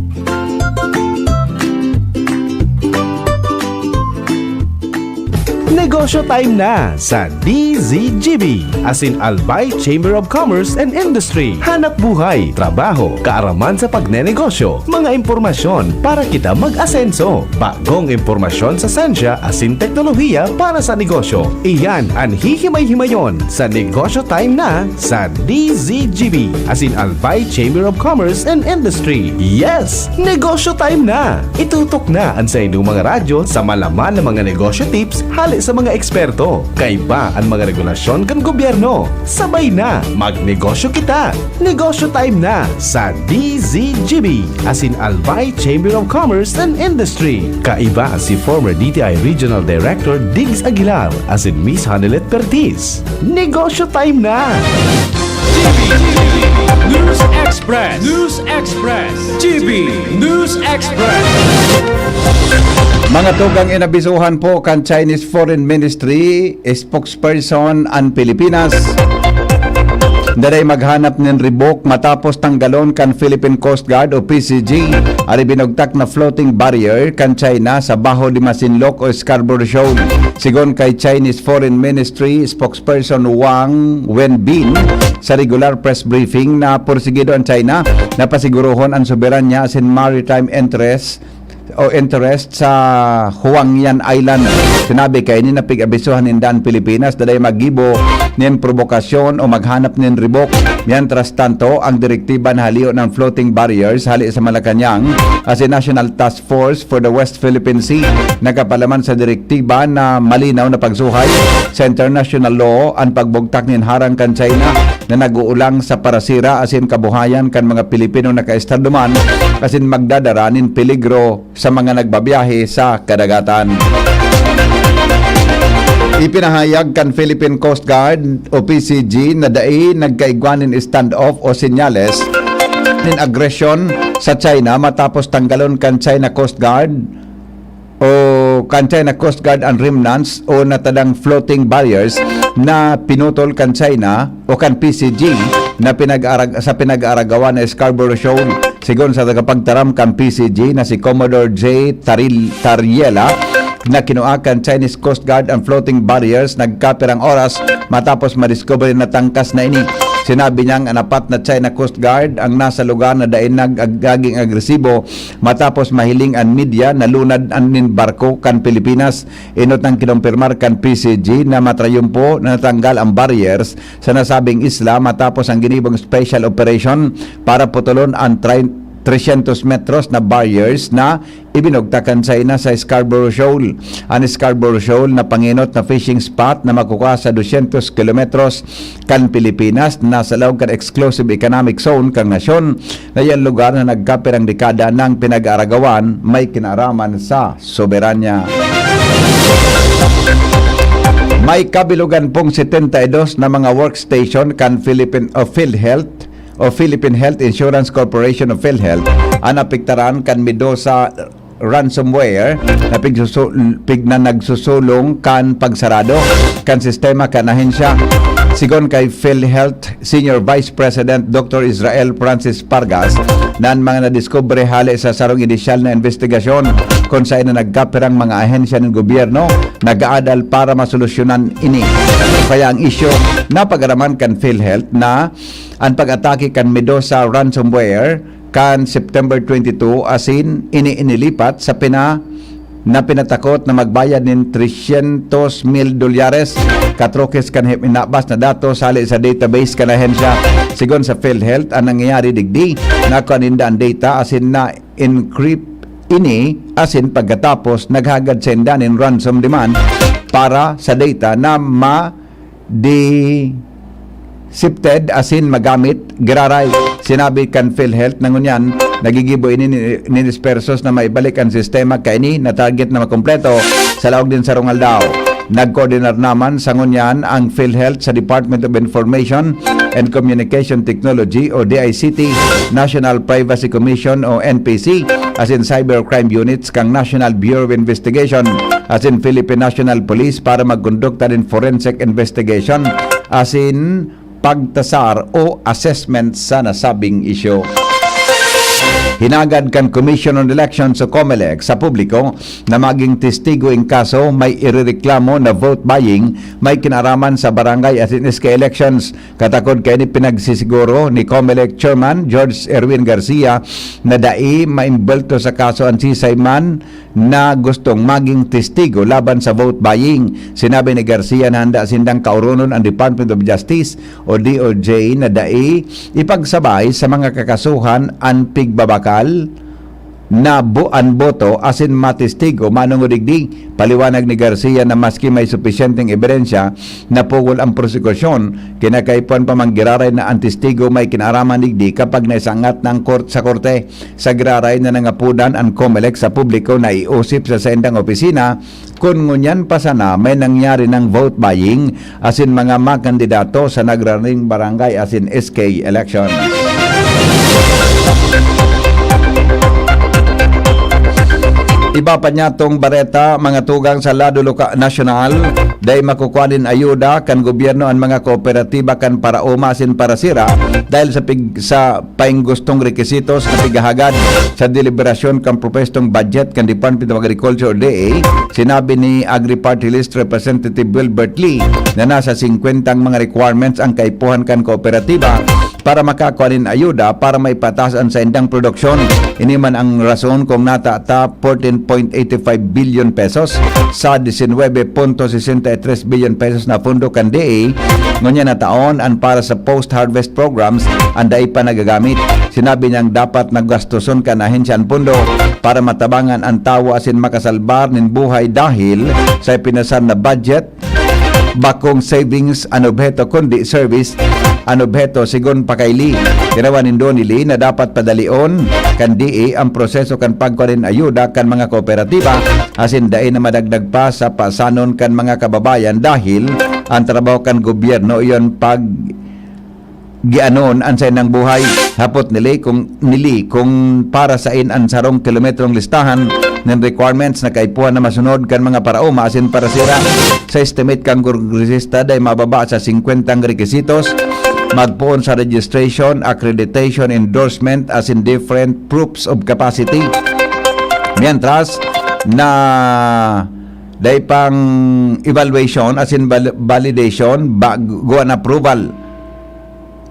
Negosyo Time na sa D Z G B, asin Albay Chamber of Commerce and Industry. Hanap buhay, trabaho, kaaraman sa pagnenegosyo, mga impormasyon para kita mag-asenso. Bagong impormasyon sa sensya asin teknolohiya para sa negosyo. Iyan an hihimay-himayon sa Negosyo Time na sa D Z G B, asin Albay Chamber of Commerce and Industry. Yes! Negosyo Time na! Itutok na an saindong mga radyo sa malaman na mga negosyo tips hale sa mga eksperto. Kaiba an mga regulasyon kan gobyerno. Sabay na, magnegosyo kita! Negosyo Time na sa D Z G B, asin Albay Chamber of Commerce and Industry. Kaiba si former D T I Regional Director Diggs Aguilar asin Miss Hanelet Pertiz. Negosyo Time na! G B News Express. News Express. G B News Express. Mga tugang, inabisuhan po kan Chinese Foreign Ministry spokesperson an Pilipinas na dai maghanap nin ribok matapos tanggalon kan Philippine Coast Guard o P C G an ibinugtak na floating barrier kan China sa Baho de Masinloc o Scarborough Shoal. Sigon kay Chinese Foreign Ministry spokesperson Wang Wenbin, sa regular press briefing na porsigido an China na pasigurohon an soberanya asin maritime interests o interest sa Huangyan Island. Sinabi kaini na pig-abisohan ninda an Pilipinas na dai maggibo nin probokasyon o maghanap nin ribok. Mientras tanto, ang direktiba na halion ang floating barriers hali sa Malacañang asin National Task Force for the West Philippine Sea nakapalaman sa direktiba na malinaw na pagsuhay sa international law an pagbugtak nin harang kan China na nag-uulang sa parasira asin kabuhayan kan mga Pilipinong nakaestado man asin magdadara nin peligro sa mga nagbabiyahe sa kadagatan. Ipinahayag kan Philippine Coast Guard o P C G na dai nagkaigwa nin standoff o senyales nin agresyon sa China matapos tanggalon kan China Coast Guard o kan China Coast Guard an remnants o natadang floating barriers na pinutol kan China o kan P C G na pinag-arag-, sa pinag-aaragawan na Scarborough Shoal. Sigon sa tagapagtaram kan P C G na si Commodore J Taril-, Tariela, na kinua kan Chinese Coast Guard ang floating barriers nagkapirang oras matapos madiskubre na tangkas na ini. Sinabi niyang an apat na China Coast Guard ang nasa lugar na dai nag-, naging agresibo matapos mahiling an media na lunad an nin barko kan Pilipinas. Enot nang kinumpirmar kan P C G na matrayumpo na natanggal ang barriers sa nasabing isla matapos ang ginibong special operation para putulon ang tri-, tresyentos metros na barriers na ibinugtak kan China sa Scarborough Shoal. An Scarborough Shoal na pangenot na fishing spot na makukua sa dosyentos kilometros kan Pilipinas, nasa laog kan exclusive economic zone kan nasyon, na yan lugar na nagkapirang dekada nang pinag-aaragawan, may kinaaraman sa soberanya. May kabilugan pong setenta y dos na mga workstation kan Philippine, o PhilHealth, o Philippine Health Insurance Corporation o PhilHealth, ang apektaran kan Medusa ransomware na pigsusu-, pig-, na nagsusulong kan pagsarado kan sistema kan ahensya. Sigon kay PhilHealth Senior Vice President Doctor Israel Francis Pargas, na an mga nadiskubre hale sa sarong inisyal na investigasyon kun saen na nagkapirang mga ahensya ng gobyerno nag-aadal para masolusyonan ini. Kaya ang isyu, napag-araman kan PhilHealth na an pag-atake kan Medusa ransomware kan September twenty-two asin ini inilipat sa pina-, na pinatakot na magbayad nin tresyentos mil dolyares, katrokis kan hip-, inabas na datos hale sa database kan ahensya. Sigon sa PhilHealth, an nangyayari digdi, nakua ninda an data asin na-encrypt ini asin pagkatapos naghagad sinda nin ransom demand para sa data na ma- di sifted asin magamit giraray. Sinabi kan PhilHealth na ngunyan, nagigibo ini ni, nin espersos na maibalik an sistema kaini na target na makompleto sa laog nin sarong aldaw. Nagkoordinar naman sa ngunyan ang PhilHealth sa Department of Information and Communication Technology o D I C T, National Privacy Commission o N P C, asin Cybercrime Units kan National Bureau of Investigation asin Philippine National Police para magkondukta nin forensic investigation asin pagtasar o assessment sa nasabing isyu. Hinagad kan Commission on Elections o COMELEC sa publiko na maging testigo in kaso may irereklamo na vote buying may kinaaraman sa barangay asin S K elections. Katakod kaini, pinagsisiguro ni COMELEC Chairman George Erwin Garcia na dai maimbelto sa kaso an sisay man na gustong maging testigo laban sa vote buying. Sinabi ni Garcia na handa sindang kaoronon ang Department of Justice o D O J na dai ipagsabay sa mga kakasuhan an pigbabakal na bo-, an boto asin matestigo. Manongod digdi, paliwanag ni Garcia na maski may supisyenteng ebidensya na pugol ang prosekusyon, kinakaipuhan pa man giraray na an testigo may kinaaraman digdi kapag naisangat na ang kort-, sa korte. Sa giraray na nangapodan an COMELEC sa publiko na iusip sa saindang opisina kun ngunyan pa sana may nangyari ng vote buying asin mga makandidato sa nagraring barangay asin S K election. Iba pa niyatong bareta, mga tugang, sa lado loka-, nasyonal, dai makukua nin ayuda kan gobyerno an mga kooperatiba kan paraoma asin parasira dahil sa pig-, sa painggustong requisitos na pighahagad sa deliberasyon kan propwestong budget kan Department of Agriculture o D A. Sinabi ni Agri-Party List Representative Wilbert Lee na nasa singkwenta ang mga requirements ang kaipuhan kan kooperatiba para makakua nin ayuda para maipataas an saindang produksyon. Ini man ang rason kung natata fourteen point eighty five billion pesos sa diecinuebe punto sesenta y tres billion pesos na pondo kan D A. Ngunyan na taon, an para sa post-harvest programs an dai pa nagagamit. Sinabi niyang dapat nagastoson kan ahensya an pondo para matabangan an tawo asin makasalbar nin buhay dahil sa ipinasar na budget, bakong savings an obheto kundi service an obheto, sigon pa kay Lee. Tinawan nindo ni Lee na dapat padalion kan D A ang proseso kan pagkua nin ayuda kan mga kooperatiba asin dai na madagdag pa sa pasanon kan mga kababayan dahil ang trabaho kan gobyerno iyon pag gianon an saindang buhay. Hapot ni Lee kung, ni Lee kung para sain an sarong kilometrong listahan nin requirements na kaipuhan na masunod kan mga paraoma asin parasira. Sa estimate kan kongresista, dai mababa sa singkwentang requisitos magpoon sa registration, accreditation, endorsement asin different proofs of capacity. Mientras na dai pang evaluation asin val-, validation bago an approval.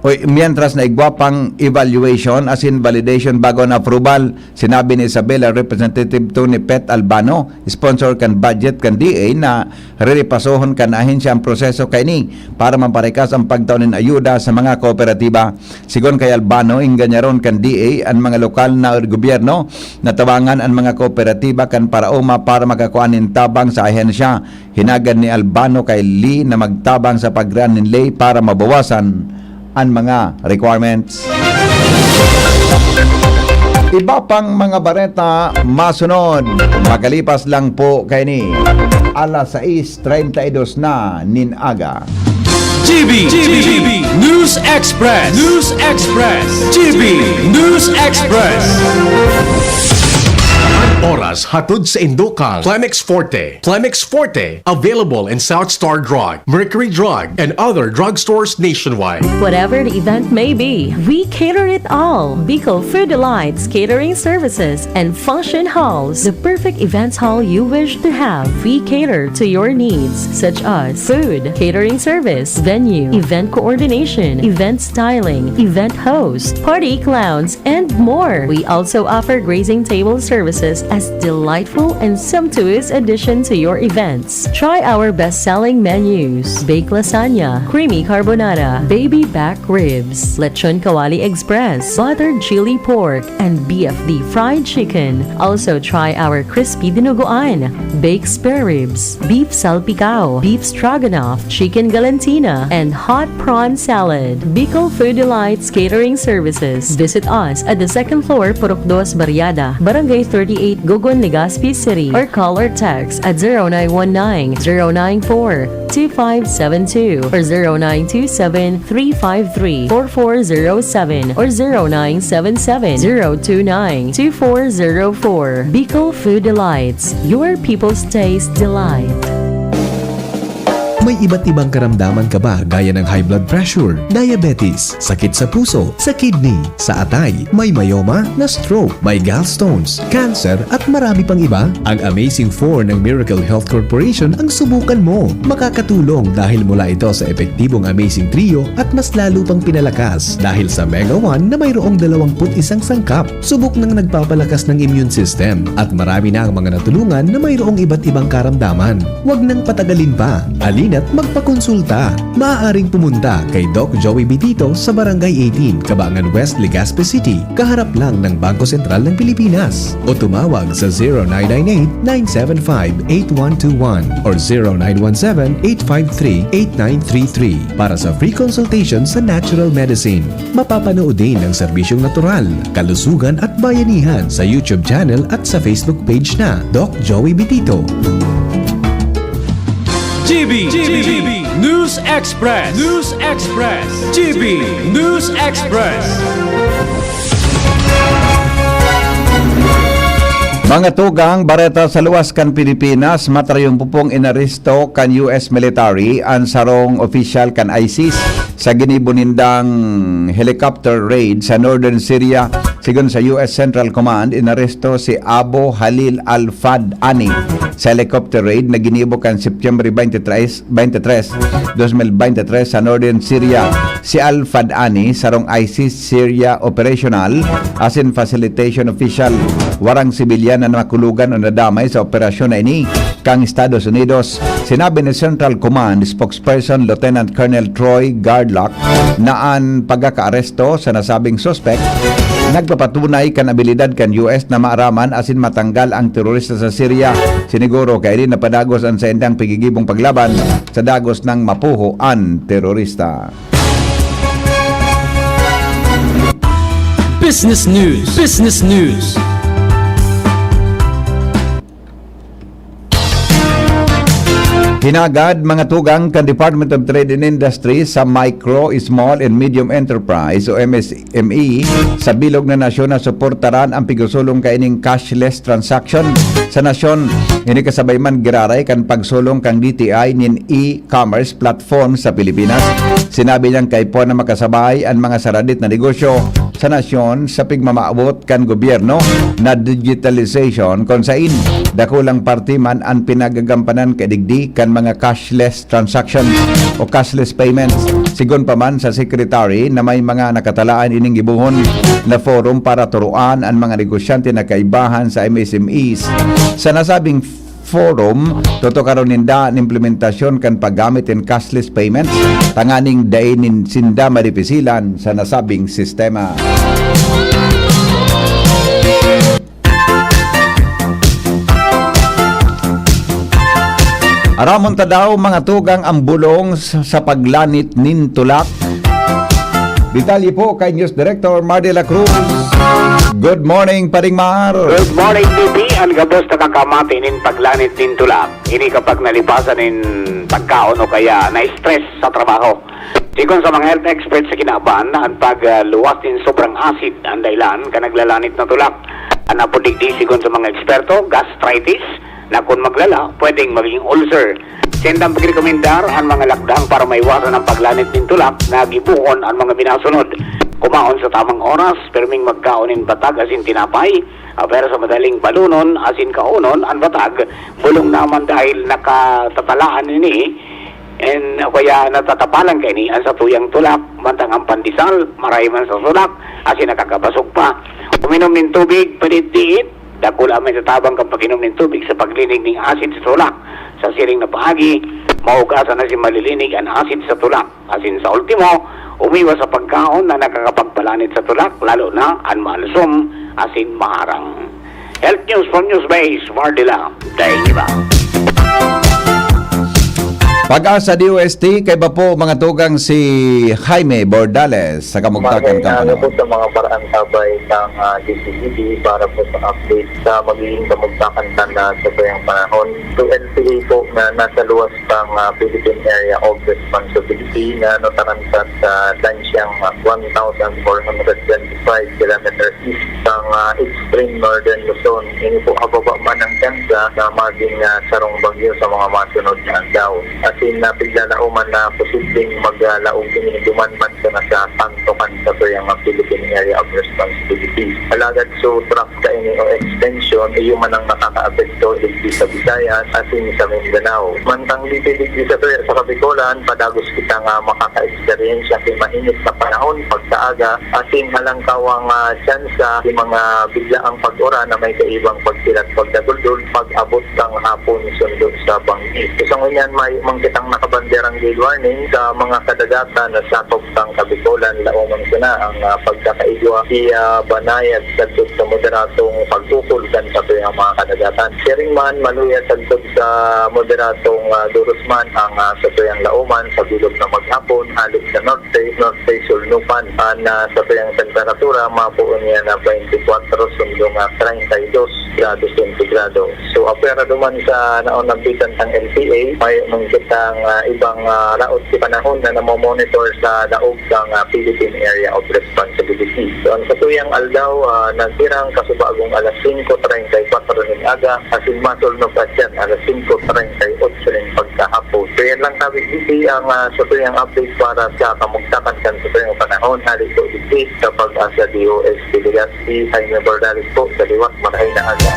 Oy, mientras na igwa pang evaluation asin validation bago an approval, sinabi ni Isabela Representative Tony Pet Albano, sponsor kan budget kan D A, na riripasohon kan ahensya ang proseso kaini para maparikas ang pagtao nin ayuda sa mga kooperatiba. Sigon kay Albano, ingganyaron kan D A an mga lokal na gobyerno na tabangan an mga kooperatiba kan paraoma para makakua nin tabang sa ahensya. Hinagad ni Albano kay Lee na magtabang sa pagreal nin ley para mabawasan an mga requirements. Iba pang mga bareta masunod. Makalipas lang po kaini, alas sais treinta y dos na nin aga. G B, G B, News Express, News Express, G B, News Express. An oras hatod sa indo kan Clemex Forte. Clemex Forte, available in South Star Drug, Mercury Drug, and other drugstores nationwide. Whatever the event may be, we cater it all. Bicol Food Delights Catering Services and Function Halls, the perfect events hall you wish to have. We cater to your needs, such as food, catering service, venue, event coordination, event styling, event host, party clowns, and more. We also offer grazing table services as delightful and sumptuous addition to your events. Try our best-selling menus: baked lasagna, creamy carbonara, baby back ribs, lechon kawali express, buttered chili pork, and B F D fried chicken. Also try our crispy dinuguan, baked spare ribs, beef salpicao, beef stroganoff, chicken galantina, and hot prawn salad. Bicol Food Delights Catering Services. Visit us at the second floor, Purok Dos Barriada, Barangay thirty-eight, Gogon, Legazpi City, or call or text at zero nine one nine, zero nine four, two five seven two or zero nine two seven, three five three, four four zero seven or zero nine seven seven, zero two nine, two four zero four. Bicol Food Delights, your people's taste delight. May iba't ibang karamdaman ka ba gaya ng high blood pressure, diabetes, sakit sa puso, sa kidney, sa atay, may myoma, na-stroke, may gallstones, cancer, at marami pang iba? Ang Amazing four ng Miracle Health Corporation ang subukan mo. Makakatulong dahil mula ito sa epektibong Amazing Trio at mas lalo pang pinalakas dahil sa Mega one na mayroong dalawampu't isang sangkap. Subok nang nagpapalakas ng immune system at marami na ang mga natulungan na mayroong iba't ibang karamdaman. Huwag nang patagalin pa. Halina't magpakonsulta. Maaaring pumunta kay Doc Joey Bitito sa Barangay eighteen, Cabangan West, Legazpi City, kaharap lang ng Bangko Sentral ng Pilipinas. O tumawag sa zero nine nine eight, nine seven five, eight one two one or zero nine one seven, eight five three, eight nine three three para sa free consultation sa natural medicine. Mapapanood din ang serbisyong natural, kalusugan at bayanihan sa YouTube channel at sa Facebook page na Doc Joey Bitito. G B, G B, News Express, News Express, G B, News Express. Mga tugang, bareta sa luwas kan Pilipinas, matrayong pupong inaresto kan U S military an sarong opisyal kan ISIS sa ginibo nindang helicopter raid sa northern Syria Sigon sa U S Central Command, inaresto si Abu Halil Al-Fad Ani sa helicopter raid na ginibo kan Setyembre twenty-three, twenty-three, dos mil twenty-three sa northern Syria. Si Al-Fad Ani, sarong ISIS Syria operational asin facilitation official. Warang sibilyan na nakulogan o nadamay sa operasyon na ini kan Estados Unidos. Sinabi ni Central Command spokesperson Lieutenant Colonel Troy Gardlock na an pagkakaaresto sa nasabing suspek nagpapatunay kan abilidad kan U S na maaraman asin matanggal ang terorista sa Syria. Siniguro kaini na padagos an saindang pigigibong paglaban sa dagos nang mapuho an terorista. Business News. Business News. Hinagad, mga tugang kan Department of Trade and Industry sa Micro, Small and Medium Enterprise o M S M E sa bilog na nasyon na suportaran ang pigsusulong kaining cashless transaction sa nasyon. Ini kasabay man giraray kan pagsulong kan D T I nin e-commerce platform sa Pilipinas. Sinabi niyang kaipuhan na makasabay an mga saradit na negosyo sa nasyon sa pigmamaabot kan gobyerno na digitalization, kun sain dakulang parte man an pinagagampanan kaidigdi kan mga cashless transaction o cashless payments. Sigon pa man sa secretary na may mga nakatalaan ining gibohon na forum para turuan an mga negosyante na kaibahan sa M S M Es. Sa nasabing forum, tutukaron ninda an implementasyon kan paggamit nin cashless payments tanganing dai nin sinda madipisilan sa nasabing sistema. Aramon ta daw, mga tugang, ang bulong sa, sa paglanit nin tulak. Detalye po kay News Director Mar de la Cruz. Good morning, Paring Mar. Good morning, B P. An gabos na kakamati nin paglanit nin tulak, ini kapag nalipasan nin pagkaon o kaya na-stress sa trabaho. Sigon sa mga health experts sa kinaban, an pagluwas nin sobrang acid an dahilan kan naglalanit na tulak. An apod digdi, sigon sa mga eksperto, gastritis, na kun maglala, pwedeng maging ulcer. Saindang pagrekomendar an mga lakdang para maiwasan ang paglanit nin tulak na gibohon an mga minasunod: kumaon sa tamang oras, pirming magkaon nin batag asin tinapay, apwera sa madaling balunon asin kaonon an batag, bulong na man dahil nakatatalaan ini, and, o kaya natatapalan kaini an satuyang tulak, mantang ang pandesal, maray man sa tulak, asin nakakabasog pa. Uminom nin tubig, padiit-diit, dakula man tatabang kan pag-inom nin tubig sa paglinig nin asid sa tulak. Sa siring na paagi, mahugasan na si malilinig an asid sa tulak. Asin sa ultimo, umiwas sa pagkaon na nakakapagpalanit sa tulak, lalo na an maalsom asin maharang. Health News from Newsbase, Mardila, Dainiba. Pag-asa D O S T, kaiba po, mga tugang, si Jaime Bordales sa kamugtakan. Maraming kan ano panahon po sa mga paraan tabay ng, ah, D P G D para po sa update sa magiging kamugtakan kan, ah, sa tuyang panahon. To L P A po na nasa luwas pang, ah, Philippine Area of Responsibility na nataransa sa Danxiang, ah, one thousand four hundred twenty-five kilometers east sang, ah, extreme northern Luzon. Ini po, hababa man ang tsansa na magin, ah, sarong bagyo sa mga masunod na aldaw. Asin, ah, piglalauman na posibleng maglaog ini duman man sana sa santokan sa tuyang, ah, Philippine Area of Responsibility. Alagad so track kaini o extension, iyo man ang nakakaapekto digdi sa Visayas asin sa Mindanao. Mantang dito digdi sa tuya sa Kabikolan, padagos kita nga makaka-eksperyensya ki mainit na panahon pagkaaga, asin halangkawang, ah, tsansa ki mga biglaang pag-uran na may kaibang pagkilat pagdaguldol pag-abot kan hapon sundo sa banggi. Sa ngunyan, mayo man kitang nakabanderang gale warning sa mga kadagatan na sakop kan Kabikolan, laomang sana ang, ah, pagkakaigwa, iya banayad sagkod sa moderadong pagkukul kan satuyang mga kadagatan. Siring man, maluya sagkod sa moderadong, ah, doros man ang, ah, satuyang laoman sa bilog na maghapon, hale sa norte, norte sulnupan. An, ah, satuyang temperatura, mapoon niya na twenty-four sundo nga treinta y dos grado sentigrado. So, apwera duman sa naon nambitan kan L P A, mayo man kitang, ah, ibang, ah, raot ki panahon na namomonitor sa laog kan, ah, Philippine Area of Responsibility. So, an satuyang aldaw, ah, nagtirang kasubagong alas singko treinta y kuwatro nin aga, asin masulnop asyan alas singko treinta y otso nin pagkahapon. Yan lang kami, D C, ang, ah, sa tuyang update para sa kamugtakan kan sa tuyang panahon. Hali po, D C, kapag, ah, sa D O S Diligan, si Jaime Bordales po, sa liwat, marahay na aga.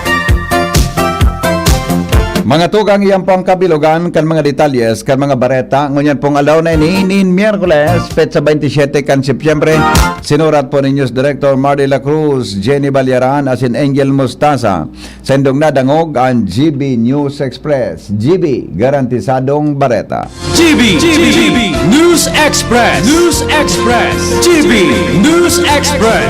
Mga tugang, iyan po ang kabilogan kan mga detalyes, kan mga bareta. Ngunyan pong alaw na ini, nin Miyerkules, petsa twenty-seven kan Setyembre. Sinurat po ni News Director Mardy La Cruz, Jenny Balyaran, asin Angel Mostaza. Saindong nadangog an G B News Express. G B, garantisadong bareta. G B, G B, News Express, News Express, G B News Express.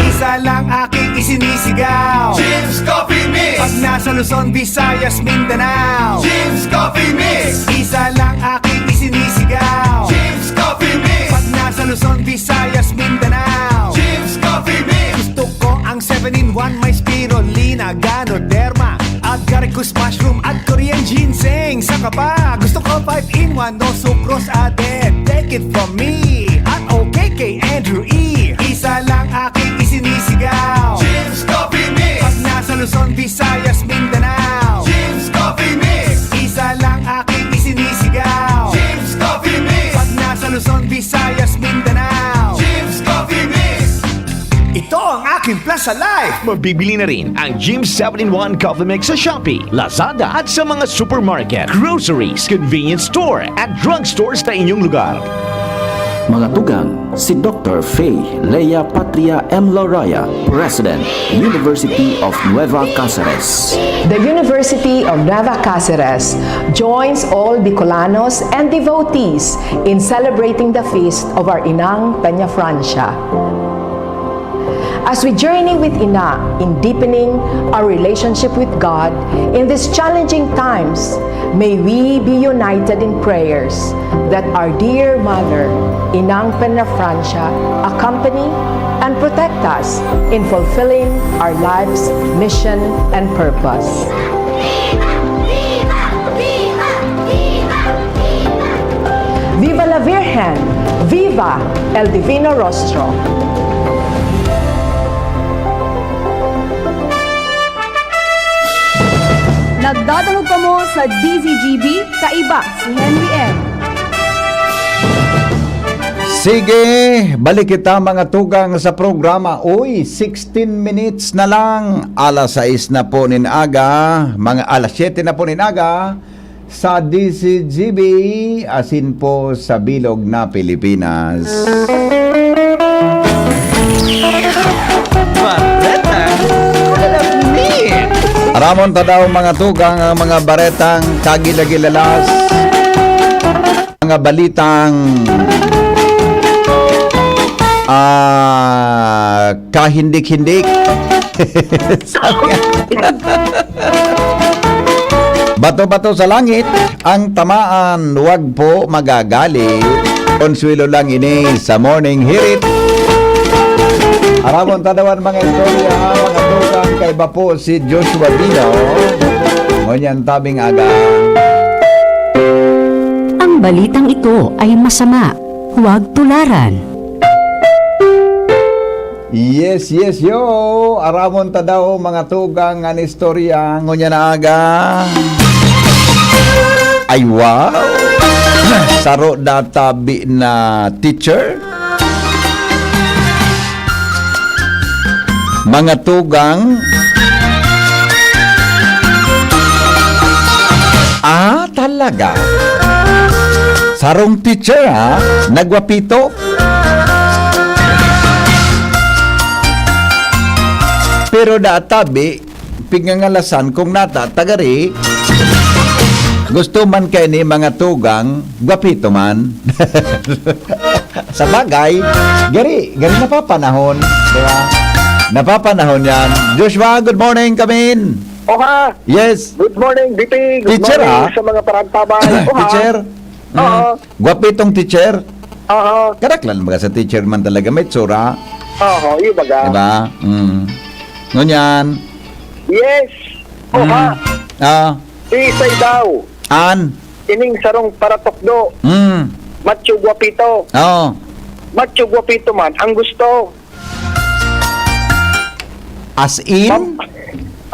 Isa lang aking isinisigaw. Jim's Coffee Mix. Pag nasa Luzon, Visayas, Mindanao. Jim's Coffee Mix. Isa lang aking isinisigaw. Jim's Coffee Mix. Pag nasa Luzon, Visayas, Mindanao. Jim's Coffee Mix. Gusto ko ang seven-in-one, may spirulina, ganoderma, agaricus mushroom at Korean ginseng. Saka pa, gusto ko five-in-one, no sucrose added. Take it from me, at okay kay Andrew E. Isa lang aking isinisigaw. Jim's Coffee Mix. Pag nasa Luzon, Visayas, Mindanao. Jim's Coffee Mix. Isa lang aking isinisigaw. Jim's Coffee Mix. Pag nasa Luzon, Visayas, Mindanao. Jim's Coffee Mix. Ito ang aking Plaza Life. Mabibili na rin ang Jim's seven-in-one Coffee Mix sa Shopee, Lazada at sa mga supermarket, groceries, convenience store at drugstores na inyong lugar. Mga tugang, si Doctor Faye Lea Patria M. Lauraya, President, University of Nueva Cáceres. The University of Nueva Cáceres joins all Bicolanos and devotees in celebrating the feast of our Inang Peñafrancia. As we journey with Ina in deepening our relationship with God in these challenging times, may we be united in prayers that our dear Mother, Inang Peñafrancia, accompany and protect us in fulfilling our life's mission and purpose. Viva la Virgen! Viva el Divino Rostro! Nagdadangog kamo sa D Z G B, kaiba si Henry M. Sige, balik kita, mga tugang, sa programa. Uy, sixteen minutes na lang. Alas sais na po nin aga, mga alas siyete na po nin aga, sa D Z G B, asin po sa bilog na Pilipinas. Bareta, alam ni. Aramon ta daw, mga tugang, ang mga baretang kagilagilalas, mga balitang, ah, kahindik-hindik. Bato-bato sa langit ang tamaan, wag po magagalit. Konsuelo lang ini sa Morning Hirit. Aramon ta daw an mga istorya, mga tugang, kaiba po si Joshua Dino. Ngunyan tabing aga. Ang balitang ito ay masama. Huwag tularan. Yes, yes, yo! Aramon ta daw, mga tugang, an istorya ngunyan na aga. Ay, wow! Saro na tabi na teacher. Mga tugang. Ah, talaga? Sarong teacher, ha? Nagwapito? Pero databi, pigngangalasan kung nata, tagari, gusto man kay ni mga tugang, gwapito man. Sa bagay, gari, gari napapanahon, di ba? Napapanahon yan. Joshua, good morning, kamin. Oha! Yes. Good morning, B P. Good Teacher, morning ah? Sa mga parantabay. Oha! Teacher? Mm. Oo. Gwapitong teacher? Oo. Karaklan baga sa teacher man talaga, may tsura. Oo, iyo baga. Diba? Mm. Ngunyan. Yes. Mm. Oha. Ah. Si Isay daw. An? Ining sarong paratukdo. Mm. Macho gwapito. Oo. Macho gwapito man ang gusto. As in?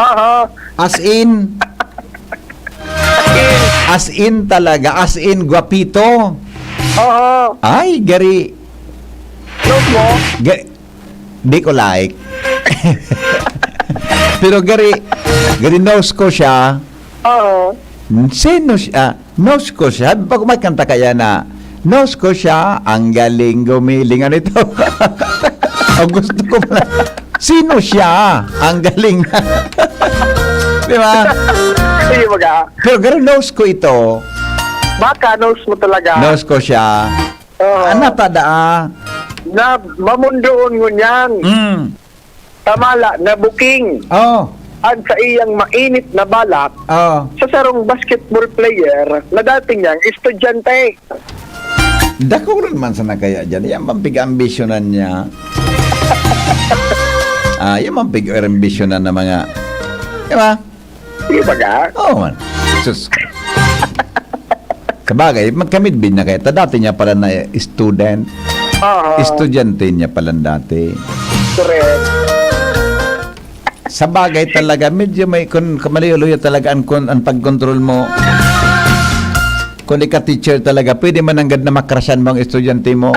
Aha. As in? As in, As in talaga, as in guwapito. Oo. Ay, gari. Close mo? Ga-, di ko like. Pero gari, gari nose ko siya. Oo. Sino siya? Nose ko siya. Sabi pa, kumakanta kaya na, "Nose ko siya, ang galing gumiling." Ano ito? Ang gusto ko pala. Sino siya? Ang galing. Di ba? Sige, baga. Pero, pero nose ko ito. Baka nose mo talaga. Nose ko siya. Oo. Ano ta daa? Na mamundoon ngunyan. Mm. Tamala na buking. Oh. At sa iyang mainit na balak Oh. sa sarong basketball player na dati niyang estudyante. Dakul man sana kaya dyan. Yan bang pig-ambisyonan niya? Ah, yan bang pig-ambisyonan na mga, di ba? Sige, baga. Oo, man. Sus. Sabagay, magkamidbid na kaya. Ta dati niya pala na student. Oo. Estudyante niya pala dati. Correct. Sabagay talaga, medyo may kun-, kamaliw-liw talaga ang kun-, ang pagkontrol mo. Kung ika teacher talaga, pwede man nanggad na makrasyan mo ang estudyante mo.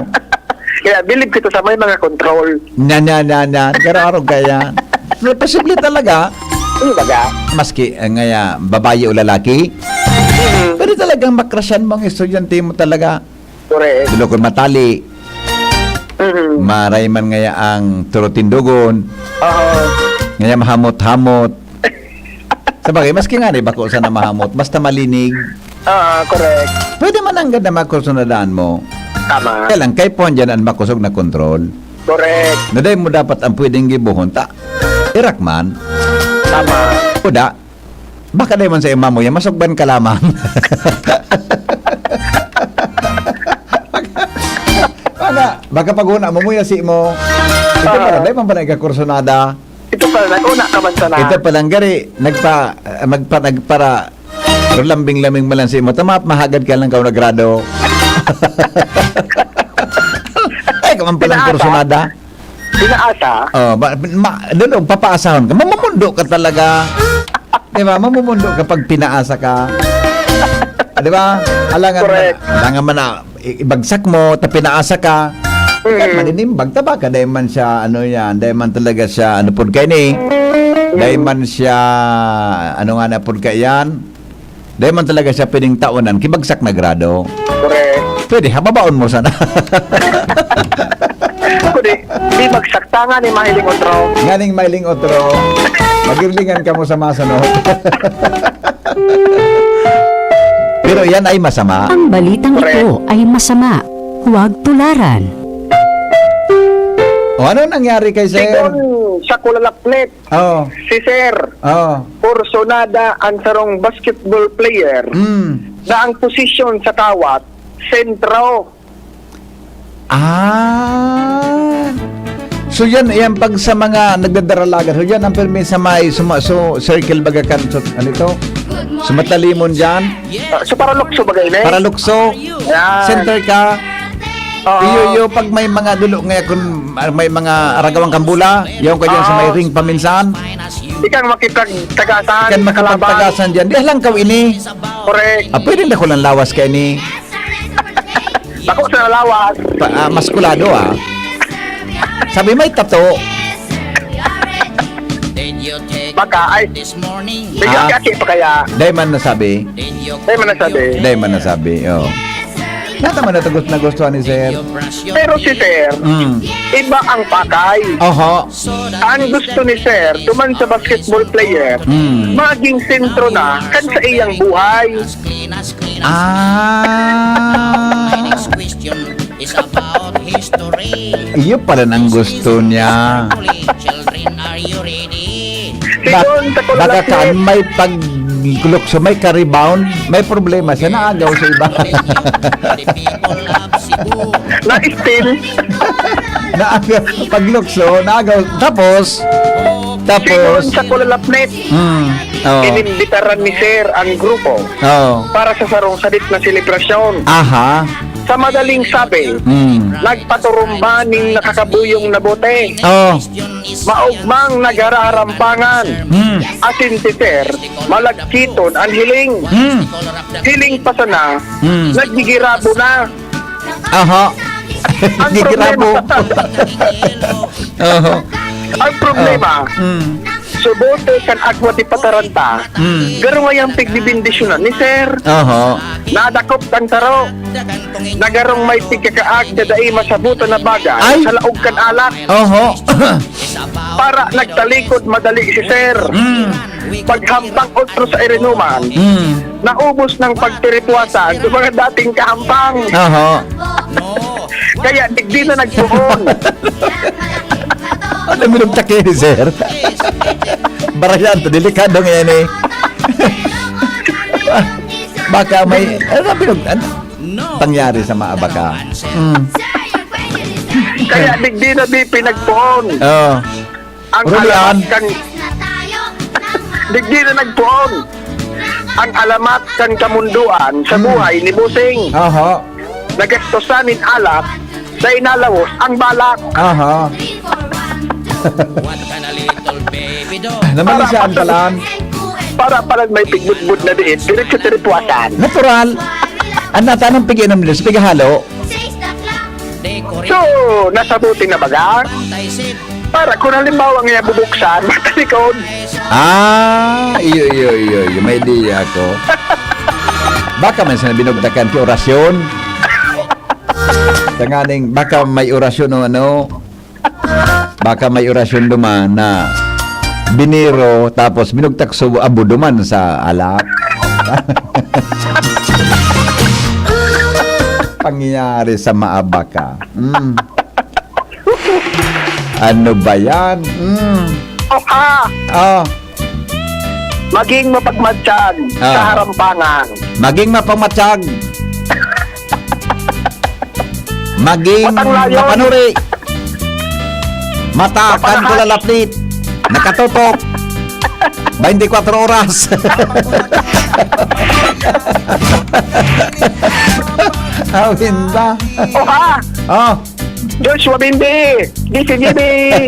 Kaya bilib kita sa may mga control. Nya, nya, nya, nya. Pero araw kaya. Pero posible talaga. Ano baga? Maski, eh, ngaya, babae o lalaki, Mm. pwede talagang makrasyan mo ang estudyante mo talaga. Correct. Dulokon matali. Mm. Maray man ngaya ang turutindogon. Oo. Ngaya mahamot-hamot. Sabagay, maski nga ni bako sana mahamot, basta malinig. Ah, correct. Pwede man nanggad na makursunadaan mo. Tama. Kaya lang, kay puhan dyan ang makosog na kontrol. Correct. Na dahil mo dapat ang pwedeng gibohon, ta, irak man. Tama. Kuda, baka dahil man sa ima mo yan, masugban ka lamang. Baka, baka pag-una mo, muyasi mo. Ito Ah. pala, dahil man pala ikakursunada. Ito pala, nag-una ka man sana. Ito palang gari, nagpa-, ah, magpa-, nagpara-, pero lambing-lambing mo lang sa imo. Tama, mahagad ka lang ka nagrado. Ay, ka man palang Pinaasa? kursunada. Pinaasa? Oh, ba, ma, dulo, papaasahon ka. Mamumundo ka talaga. Di ba? Mamumundo ka pag pinaasa ka. Di ba? Alangan Correct. man, alangan man na, i-, ibagsak mo, ta pinaasa ka. Mm. Kaya maninimbag, ta baka dahil man siya, ano yan, dahil man talaga siya, ano pod kayo ni? Dahil man siya, ano nga na pod kayo yan? Dahil man talaga siya pwedeng taonan, kibagsak na grado. Correct. Pwede, hababaon mo sana. Ako di, di bagsak, tanga ni mahiling otro. Nganing mailing otro, magirlingan ka mo sa masunod. Pero yan ay masama. Ang balitang Correct. ito ay masama. Huwag tularan. O, ano nangyari kay Sir? Sigon sa Kulalapnet, Oh. si Sir, Oh. Corsonada, ang sarong basketball player Mm. na ang posisyon sa kawat, sentro. Ah. So yan, yan pag sa mga nagdadaralagan. So yan ang permi sa may suma-, so, circle baga kan, so, ano ito? Sumatalimon dyan. Ah, so paralukso ba kayo, eh? Paralukso. Yan. Center ka. Oo. Iyo, iyo, pag may mga dulo nga, kung, ah, may mga aragawang kambula, yung ka dyan sa may Oo. ring paminsan. Di kang makipagtagasan, Ikan kalaban. makipagtagasan dyan. Di lang kaw ini. Correct. Ah, pwede na ko lang lawas ka ini. Bako sa lawas. Pa, ah, maskulado, ah. Sabi, may tato. Baka, ay. Medyo Ah. kaki pa kaya? Dahil man nasabi. Dahil man nasabi. Dahil man nasabi, oh. Nata man natagos na gusto ni Sir. Pero si Sir, Mm. iba ang pakay. Oho. Ang gusto ni Sir, duman sa basketball player, Mm. maging sentro na kan sa iyang buhay. Ah. Iyo pala nang gusto niya. Sigon sa Bak-, baka Kulalapnet. kaan may paglukso, may ka-rebound, may problema siya, naagaw sa iba. Na-steal. Naagaw, paglukso, naagaw. Tapos, tapos, Sigon sa Kulalapnet. Mm, oo. Inimbitaran ni Sir ang grupo Oo. para sa sarong sadit na selebrasyon. Aha. Sa madaling sabi, Mm. nagpaturumba ning nakakabuyong na bote. Oh. Maugmang nagharharampangan. Mm. Asin si Sir, malagkiton an hiling. Mm. Hiling pa sana, Mm. nagigirabo na. Aha. Ang Gigirabo. problema, Oho. ang problema, Oh. Mm. sa bote kan agwa di pataranta, Mm. garo ngayang pigbibindisyonan ni Sir. Oho. Nadakop kan saro. Na garong may pigkakaag na dai masabutan na bagay Ay! sa laog kan alak. Oho. Para nagtalikod madali si Sir. Mm. Paghampang otro sa irinuman, Mm. naubos ng pagtiripwasan sa mga dating kahampang. Oho. Kaya digdi na nagpoon. Ano minugtak kayo ni Sir? Barayan to, delikado ngayon eh. Baka may, ano na pinag-, ano? Pangyari sa maabaka. Mm. Kaya digdi na di pinagpoon. Oh. Ang Rulian. alamat kan, digdi na nagpoon. Ang alamat kan kamundoan sa Hmm. buhay ni Busing. Aha. Nagastosan nin alak, dai nalawos ang balak. Aha. Naman Para siya ang pala- palaan. Para pala may pigbudbud na diin, diretso tiripwasan. Natural. Ang natanong piginom nila sa pigahalo. So, nasabuti na baga? Para kung halimbawa nga bubuksan, matalikod. Ah, iyo, iyo, iyo, iyo. May ideya ako. Baka man sa binugtakan ki orasyon. Tanganing baka may orasyon o ano. Baka may orasyon duman na biniro, tapos binugtak sa abo duman sa alak. Pangyayari sa maabaka. Mm. Ano ba yan? Mm. Oha! Oh. Maging mapagmatsyag Ah. sa harampangan. Maging mapagmatsyag. Maging Matanglayon. mapanuri. Mata, kan Mapanahan. kulalaplit. Nakatutok. Baintikwatro oras. Awin ba? Oha! Oh. Joshua Bindi, D C G B.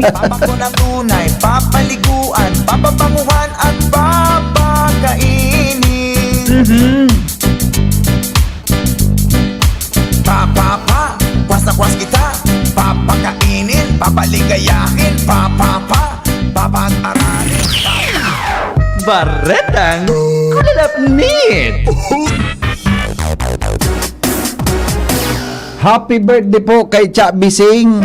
Papa ko na tunay, papaliguan, papabanguhan at papakainin. Mhm. Pa, pa, pa, kwas na kwas kita. Papakainin, papaligayahin, pa, pa, pa, papag-aralin. Baretang kulalapnit. Happy birthday po kay Cha Bising.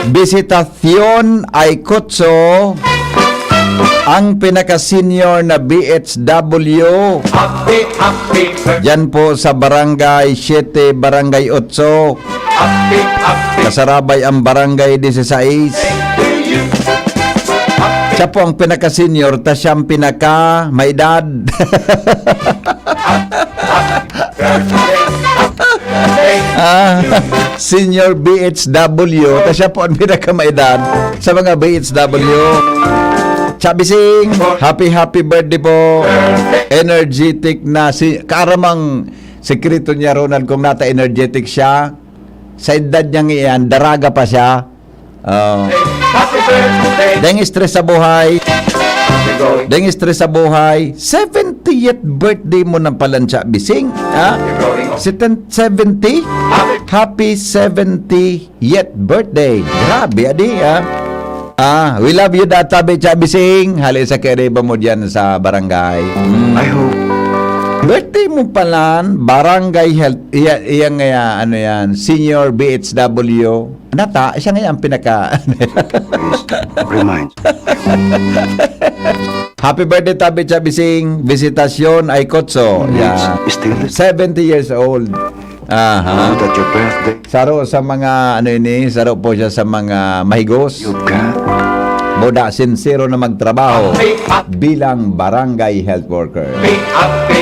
Bisitacion Aykutso, ang pinaka-senior na B H W. Happy, happy birthday. Diyan po sa Barangay Siete, Barangay Otso. Happy, happy. Kasarabay ang Barangay Dieciséis. Siya po ang pinaka-senior, ta siya ang pinaka-maedad. Ah, Senior B H W. Ta siya po ang pinakamaedad sa mga B H W. Chabising, happy, happy birthday po. Energetic na si, kaaramang sekreto niya, Ronald, kung nata energetic siya. Sa edad niya ngayon, daraga pa siya. Oh. Deng stress sa buhay. Deng stress sa buhay. Seventieth birthday mo ng palansya, Bising. Ha? Seten-, seventy? Happy seventieth birthday. Grabe, adi, ha? Ah, we love you, Data Becha Bising. Hali sa kiriba mo dyan sa barangay. Mm. I hope. Birthday mo pala, barangay health, iya, iya nga, ano yan, senior B H W. Nata, siya ngayon ang pinaka- Please, remind. Happy birthday, Tabi Chabising. Visitasyon ay Kotso. It's Yeah. still the Seventy years old. Aha. Know that your birthday Saro sa mga, ano ini, saro po siya sa mga mahigos. You've got. Boda, sinsero na magtrabaho bilang barangay health worker.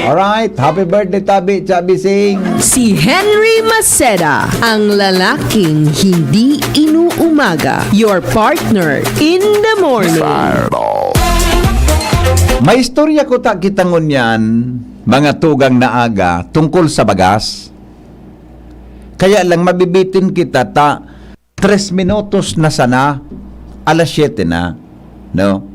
Alright, happy birthday, Tabi Chabising. Si Henry Maceda, ang lalaking hindi inuumaga. Your partner in the morning. May istorya ko ta kita ngunyan. mga tugang na aga tungkol sa bagas. Kaya lang mabibitin kita ta tres minutos na sana, alas siyete na, no?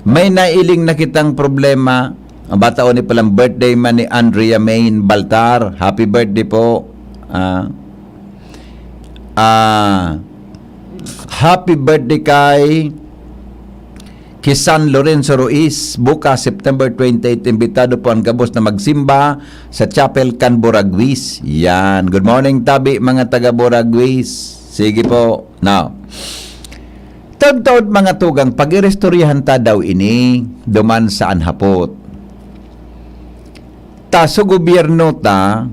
May nailing na kitang problema. Ang bata ni palang birthday man ni Andrea Main Baltar. Happy birthday po. Ah, ah, happy birthday kay Kisan Lorenzo Ruiz. Bukas, September twenty-eight, imbitado po ang gabos na magsimba sa Chapel kan Boraguis. Yan. Good morning, tabi, mga taga Boraguis. Sige po. Now, taod-taod, mga tugang, pag-iristoryahan ta daw ini duman sa anhapot. Ta sa gobyerno ta,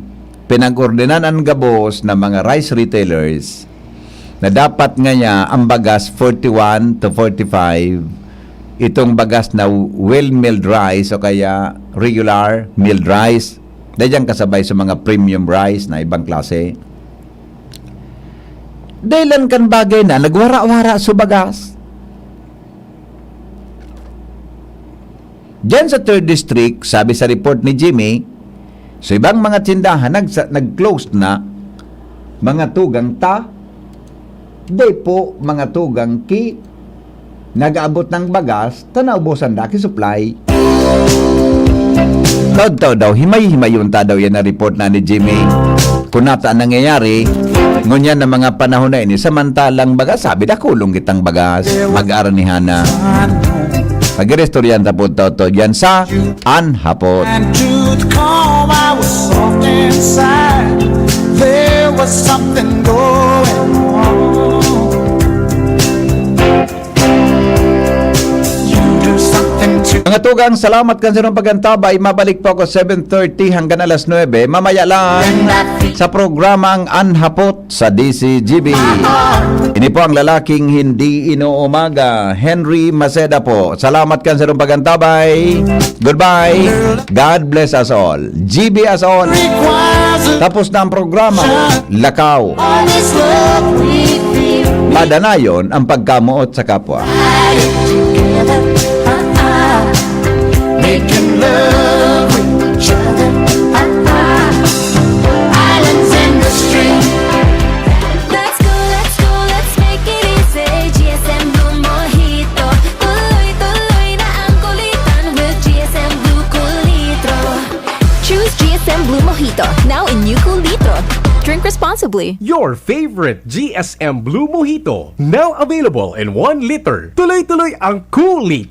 pinag-ordenan an gabos na mga rice retailers na dapat ngaya ang bagas forty-one to forty-five, itong bagas na well milled rice o kaya regular milled rice, dai diyan kasabay sa mga premium rice na ibang klase. Dahilan kan bagay na nagwara-wara sa bagas. Diyan sa third district, sabi sa report ni Jimmy, sa ibang mga tindahan, nagsa-, nag-close na, mga tugang ta, di po, mga tugang ki, nag-aabot ng bagas, ta naubusan da ki supply. Taod-taod daw, himay-himayon ta daw yan na report na ni Jimmy. Kung nata ang nangyayari, ngunyan na mga panahon na ini, samantalang bagas, sabi, dakulong kitang bagas, mag-aranihan na. Pag-iristoryahan ta po, taod-taod yan sa anhapot. And truth come, I was soft inside. There was something going on. You do something to Mga tugang, salamat kan sarong pagantaba. Mabalik po ako seven thirty hanggang alas nuebe. Mamaya lang sa programang Anhapot sa D C G B. Ini po ang lalaking hindi inuumaga, Henry Maceda po. Salamat kan sarong pagantabay. Goodbye. God bless us all. G B us all. Tapos na ang programa. Lakaw. Padanayon ang pagkamoot sa kapwa. Making love with each other. Islands in the stream. Let's go, let's go, let's make it easy. G S M Blue Mojito. Tuloy-tuloy na ang kulitan with G S M Blue Kulitro. Choose G S M Blue Mojito, now in new Kulitro. Drink responsibly. Your favorite G S M Blue Mojito, now available in one liter. Tuloy-tuloy ang Kulitro.